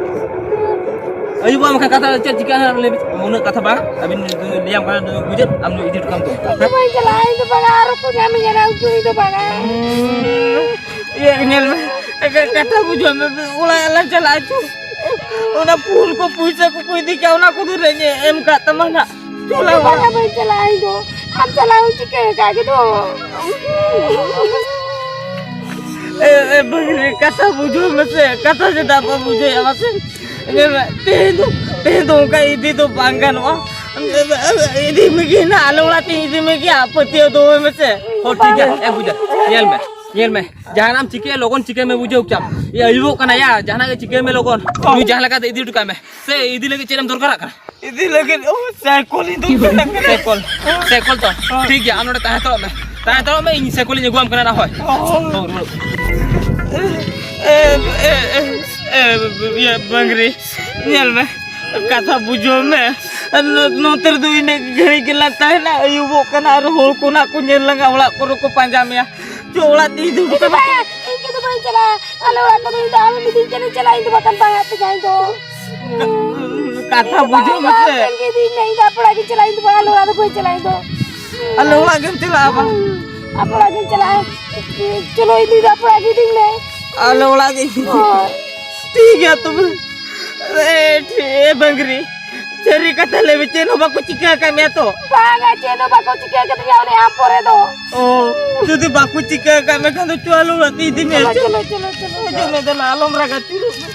ᱟᱹᱭᱩᱵᱚᱜᱼᱟ ᱢᱮᱱᱠᱷᱟᱱ ᱠᱟᱛᱷᱟ ᱪᱮᱫ ᱪᱤᱠᱟᱹᱜᱼᱟ ᱱᱟᱜ ᱞᱟᱹᱭ ᱢᱮᱥᱮ? ᱩᱱᱟᱹᱜ ᱠᱟᱛᱷᱟ ᱵᱟᱝ, ᱟᱹᱵᱤᱱ ᱞᱟᱹᱭᱟᱢ ᱠᱟᱱᱟ, ᱵᱩᱡᱷᱟᱹᱣ, ᱟᱢ ᱤᱫᱤ ᱦᱚᱴᱚ ᱠᱟᱢ ᱛᱚ, ᱤᱧ ᱫᱚ ᱦᱮᱸ? ᱵᱟᱹᱧ ᱪᱟᱞᱟᱜᱼᱟ, ᱤᱧ ᱫᱚ ᱵᱟᱝᱟ, ᱟᱨᱚ ᱠᱚ ᱧᱟᱢᱤᱧᱟ ᱱᱟᱜ, ᱩᱱᱠᱩ ᱤᱧ ᱫᱚ ᱵᱟᱝᱟ᱾ ᱤᱭᱟᱹ, ᱧᱮᱞ ᱢᱮ, ᱠᱟ-, ᱠᱟᱛᱷᱟ ᱵᱩᱡᱷᱟᱹᱣ ᱢᱮ, ᱚᱲᱟᱜ ᱞᱟᱝ ᱪᱟᱞᱟᱜᱼᱟ, ᱪᱚ᱾ ᱚᱱᱟ ᱯᱷᱩᱞ ᱠᱚ, ᱯᱩᱭᱥᱟᱹ ᱠᱚᱠᱚ ᱤᱫᱤ ᱠᱮᱜᱼᱟ, ᱚᱱᱟ ᱠᱚᱫᱚ ᱨᱮᱡ ᱮᱢ ᱠᱟᱜ ᱛᱟᱢᱟ ᱱᱟᱜ᱾ ᱪᱚ ᱞᱟᱝ ᱚᱲᱟᱜ᱾ ᱵᱟᱝᱟ, ᱵᱟᱹᱧ ᱪᱟᱞᱟᱜᱼᱟ ᱤᱧ ᱫᱚ᱾ ᱟᱢ ᱪᱟᱞᱟᱣ ᱮᱢ ᱪᱤᱠᱟᱹ ᱟᱠᱟᱫ ᱜᱮᱫᱚ? ᱮ, ᱮ, ᱵᱟᱹᱜᱽᱨᱤ, ᱠᱟᱛᱷᱟ ᱵᱩᱡᱷᱟᱹᱣ ᱢᱮᱥᱮ, ᱠᱟᱛᱷᱟ ᱪᱮᱫᱟᱜ ᱵᱟᱢ ᱵᱩᱡᱷᱟᱹᱣᱮᱫᱼᱟ ᱢᱟᱥᱮ? ᱧᱮᱞ ᱢᱮ, ᱛᱮᱦᱮᱧ ᱫᱚ, ᱛᱮᱦᱮᱧ ᱫᱚ ᱚᱱᱠᱟ ᱤᱫᱤ ᱫᱚ ᱵᱟᱝ ᱜᱟᱱᱚᱜᱼᱟ᱾ ᱤᱫᱤ ᱢᱮᱜᱮ ᱱᱟᱜ, ᱟᱞᱮ ᱚᱲᱟᱜ ᱛᱮ ᱤᱫᱤ ᱢᱮᱜᱮ, ᱟᱨ ᱯᱟᱹᱛᱭᱟᱹᱣ ᱫᱚᱦᱚᱭ ᱢᱮᱥᱮ᱾ ᱦᱚᱸ, ᱴᱷᱤᱠ ᱜᱮᱭᱟ, ᱮ ᱵᱩᱡᱷᱟᱹᱣ, ᱧᱮᱞ ᱢᱮ, ᱧᱮᱞ ᱢᱮ, ᱡᱟᱦᱟᱱᱟᱜ ᱮᱢ ᱪᱤᱠᱟᱹᱭᱟ ᱞᱚᱜᱚᱱ ᱪᱤᱠᱟᱹᱭ ᱢᱮ, ᱵᱩᱡᱷᱟᱹᱣ ᱠᱮᱫᱟᱢ? ᱮ, ᱟᱹᱭᱩᱵᱚᱜ ᱠᱟᱱᱟ ᱭᱟ, ᱡᱟᱦᱟᱱᱟᱜ ᱜᱮ ᱪᱤᱠᱟᱹᱭ ᱢᱮ ᱞᱚᱜᱚᱱ᱾ ᱱᱩᱭ ᱡᱟᱦᱟᱸ ᱞᱮᱠᱟᱛᱮ ᱤᱫᱤ ᱦᱚᱴᱚ ᱠᱟᱭ ᱢᱮ᱾ ᱥᱮ ᱤᱫᱤ ᱞᱟᱹᱜᱤᱫ ᱪᱮᱫ ᱮᱢ ᱫᱚᱨᱠᱟᱨᱟᱜ ᱠᱟᱱᱟ? ᱤᱫᱤ ᱞᱟᱹᱜᱤᱫ, ᱚ, ᱥᱟᱭᱠᱚᱞ ᱤᱧ ᱫᱚᱨᱠᱟᱨᱟᱜ ᱠᱟᱱᱟ᱾ ᱥᱟᱭᱠᱚᱞ, ᱥᱟᱭᱠᱚᱞ ᱛᱚ? ᱦᱚᱸ᱾ ᱴᱷᱤᱠ ᱜᱮᱭᱟ, ᱟᱢ ᱱᱚᱰᱮ ᱛᱟᱦᱮᱸ ᱦᱟᱛᱟᱲᱚᱜ ᱢᱮ, ᱛᱟᱦᱮᱸ ᱦᱟᱛᱟᱲᱚᱜ ᱢᱮ, ᱤᱧ ᱥᱟᱭᱠᱚᱞ ᱤᱧ ᱟᱹᱜᱩᱣᱟᱢ ᱠᱟᱱᱟ ᱱᱟ ᱦᱚᱭ᱾ ᱦᱚᱸ᱾ ᱦᱚᱸ, ᱨᱩᱣᱟᱹᱲ᱾ ᱮ, ᱮ, ᱮ, ᱮ, ᱤᱭᱟᱹ, ᱵᱟᱝᱨᱤ, ᱧᱮᱞ ᱢᱮ, ᱠᱟᱛᱷᱟ ᱵᱩᱡᱷᱟᱹᱣ ᱢᱮ᱾ ᱱᱚ-, ᱱᱚᱛᱮ ᱨᱮᱫᱚ ᱤᱱᱟᱹᱜ ᱜᱷᱟᱹᱲᱤᱡ ᱜᱮᱞᱟᱝ ᱛᱟᱦᱮᱱᱟ, ᱟᱹᱭᱩᱵᱚᱜ ᱠᱟᱱᱟ, ᱟᱨ ᱦᱚᱲ ᱠᱚ ᱱᱟᱜ ᱠᱚ ᱧᱮᱞ ᱞᱟᱝᱟ, ᱚᱲᱟᱜ ᱠᱚᱨᱮ ᱠᱚ ᱯᱟᱸᱡᱟ ᱢᱮᱭᱟ᱾ ᱪᱚ, ᱚᱲᱟᱜ ᱛᱮ ᱤᱫᱤ ᱦᱚᱴᱚ ᱤᱧ ᱫᱚ ᱠᱟᱭ ᱢᱮ᱾ ᱵᱟᱝ, ᱤᱧ ᱛᱮᱫᱚ ᱵᱟᱹᱧ ᱪᱟᱞᱟᱜᱼᱟ᱾ ᱟᱞᱮ ᱚᱲᱟᱜ ᱠᱚᱫᱚ ᱤᱧ ᱫᱚ ᱟᱢ ᱤᱫᱤᱧ ᱠᱟᱱᱟ, ᱪᱟᱞᱟᱜ ᱤᱧ ᱫᱚ ᱵᱟᱠᱷᱟᱱ ᱵᱟᱝ ᱟᱯᱮ ᱡᱟᱦᱟᱸᱭ ᱫᱚ᱾ ᱠᱟᱛᱷᱟ ᱤᱧ ᱫᱚ ᱵᱩᱡᱷᱟᱹᱣ ᱵᱟᱝ, ᱢᱮᱥᱮ᱾ ᱟᱢ ᱴᱷᱮᱱ ᱜᱮ ᱤᱫᱤᱧ ᱢᱮ, ᱤᱧ ᱫᱚ ᱟᱯᱮ ᱚᱲᱟᱜ ᱜᱤᱧ ᱪᱟᱞᱟᱜᱼᱟ, ᱤᱧ ᱫᱚ ᱵᱟᱝ, ᱟᱞᱮ ᱚᱲᱟᱜ ᱫᱚ ᱵᱟᱹᱧ ᱪᱟᱞᱟᱜᱼᱟ ᱤᱧ ᱫᱚ᱾ ᱟᱞᱮ ᱚᱲᱟᱜ ᱜᱮᱢ ᱪᱟᱞᱟᱜᱼᱟ ᱵᱟᱝ? ᱟᱯᱮ ᱚᱲᱟᱜ ᱜᱤᱧ ᱪᱟᱞᱟᱜᱼᱟ᱾ ᱪᱚᱞᱚ, ᱤᱫᱤ ᱫᱚ ᱟᱯᱮ ᱚᱲᱟᱜ ᱜᱮ ᱤᱫᱤᱧ ᱢᱮ᱾ ᱟᱞᱮ ᱚᱲᱟᱜ ᱜᱮ ᱤᱫᱤ᱾ ᱦᱳᱭ᱾ ᱴᱷᱤᱠ ᱜᱮᱭᱟ ᱛᱚᱵᱮ᱾ ᱮ, ᱴᱷᱤ-, ᱮ, ᱵᱟᱝᱨᱤ, ᱥᱟᱹᱨᱤ ᱠᱟᱛᱷᱟ ᱞᱟᱹᱭ ᱢᱮ, ᱪᱮᱫ ᱦᱚᱸ ᱵᱟᱠᱚ ᱪᱤᱠᱟᱹ ᱟᱠᱟᱫ ᱢᱮᱭᱟ ᱛᱚ? ᱵᱟᱝᱟ, ᱪᱮᱫ ᱦᱚᱸ ᱵᱟᱠᱚ ᱪᱤᱠᱟᱹ ᱟᱠᱟᱫᱤᱧᱟ ᱚᱱᱮ ᱟᱢ ᱯᱚᱨᱮ ᱫᱚ᱾ ᱚ, ᱡᱩᱫᱤ ᱵᱟᱠᱚ ᱪᱤᱠᱟᱹ ᱟᱠᱟᱫ ᱢᱮ ᱠᱷᱟᱱ ᱫᱚ ᱪᱚ ᱟᱞᱮ ᱚᱲᱟᱜ ᱛᱮ ᱤᱫᱤ ᱢᱮ᱾ ᱪᱚᱞᱚ, ᱪᱮᱫ? ᱪᱚᱞᱚ, ᱪᱚᱞᱚ, ᱪᱚᱞᱚ᱾ ᱦᱤᱡᱩᱜ ᱢᱮ, ᱫᱮᱞᱟ, ᱟᱞᱚᱢ ᱨᱟᱜᱟ, ᱪᱩᱨᱩᱜ ᱢᱮ᱾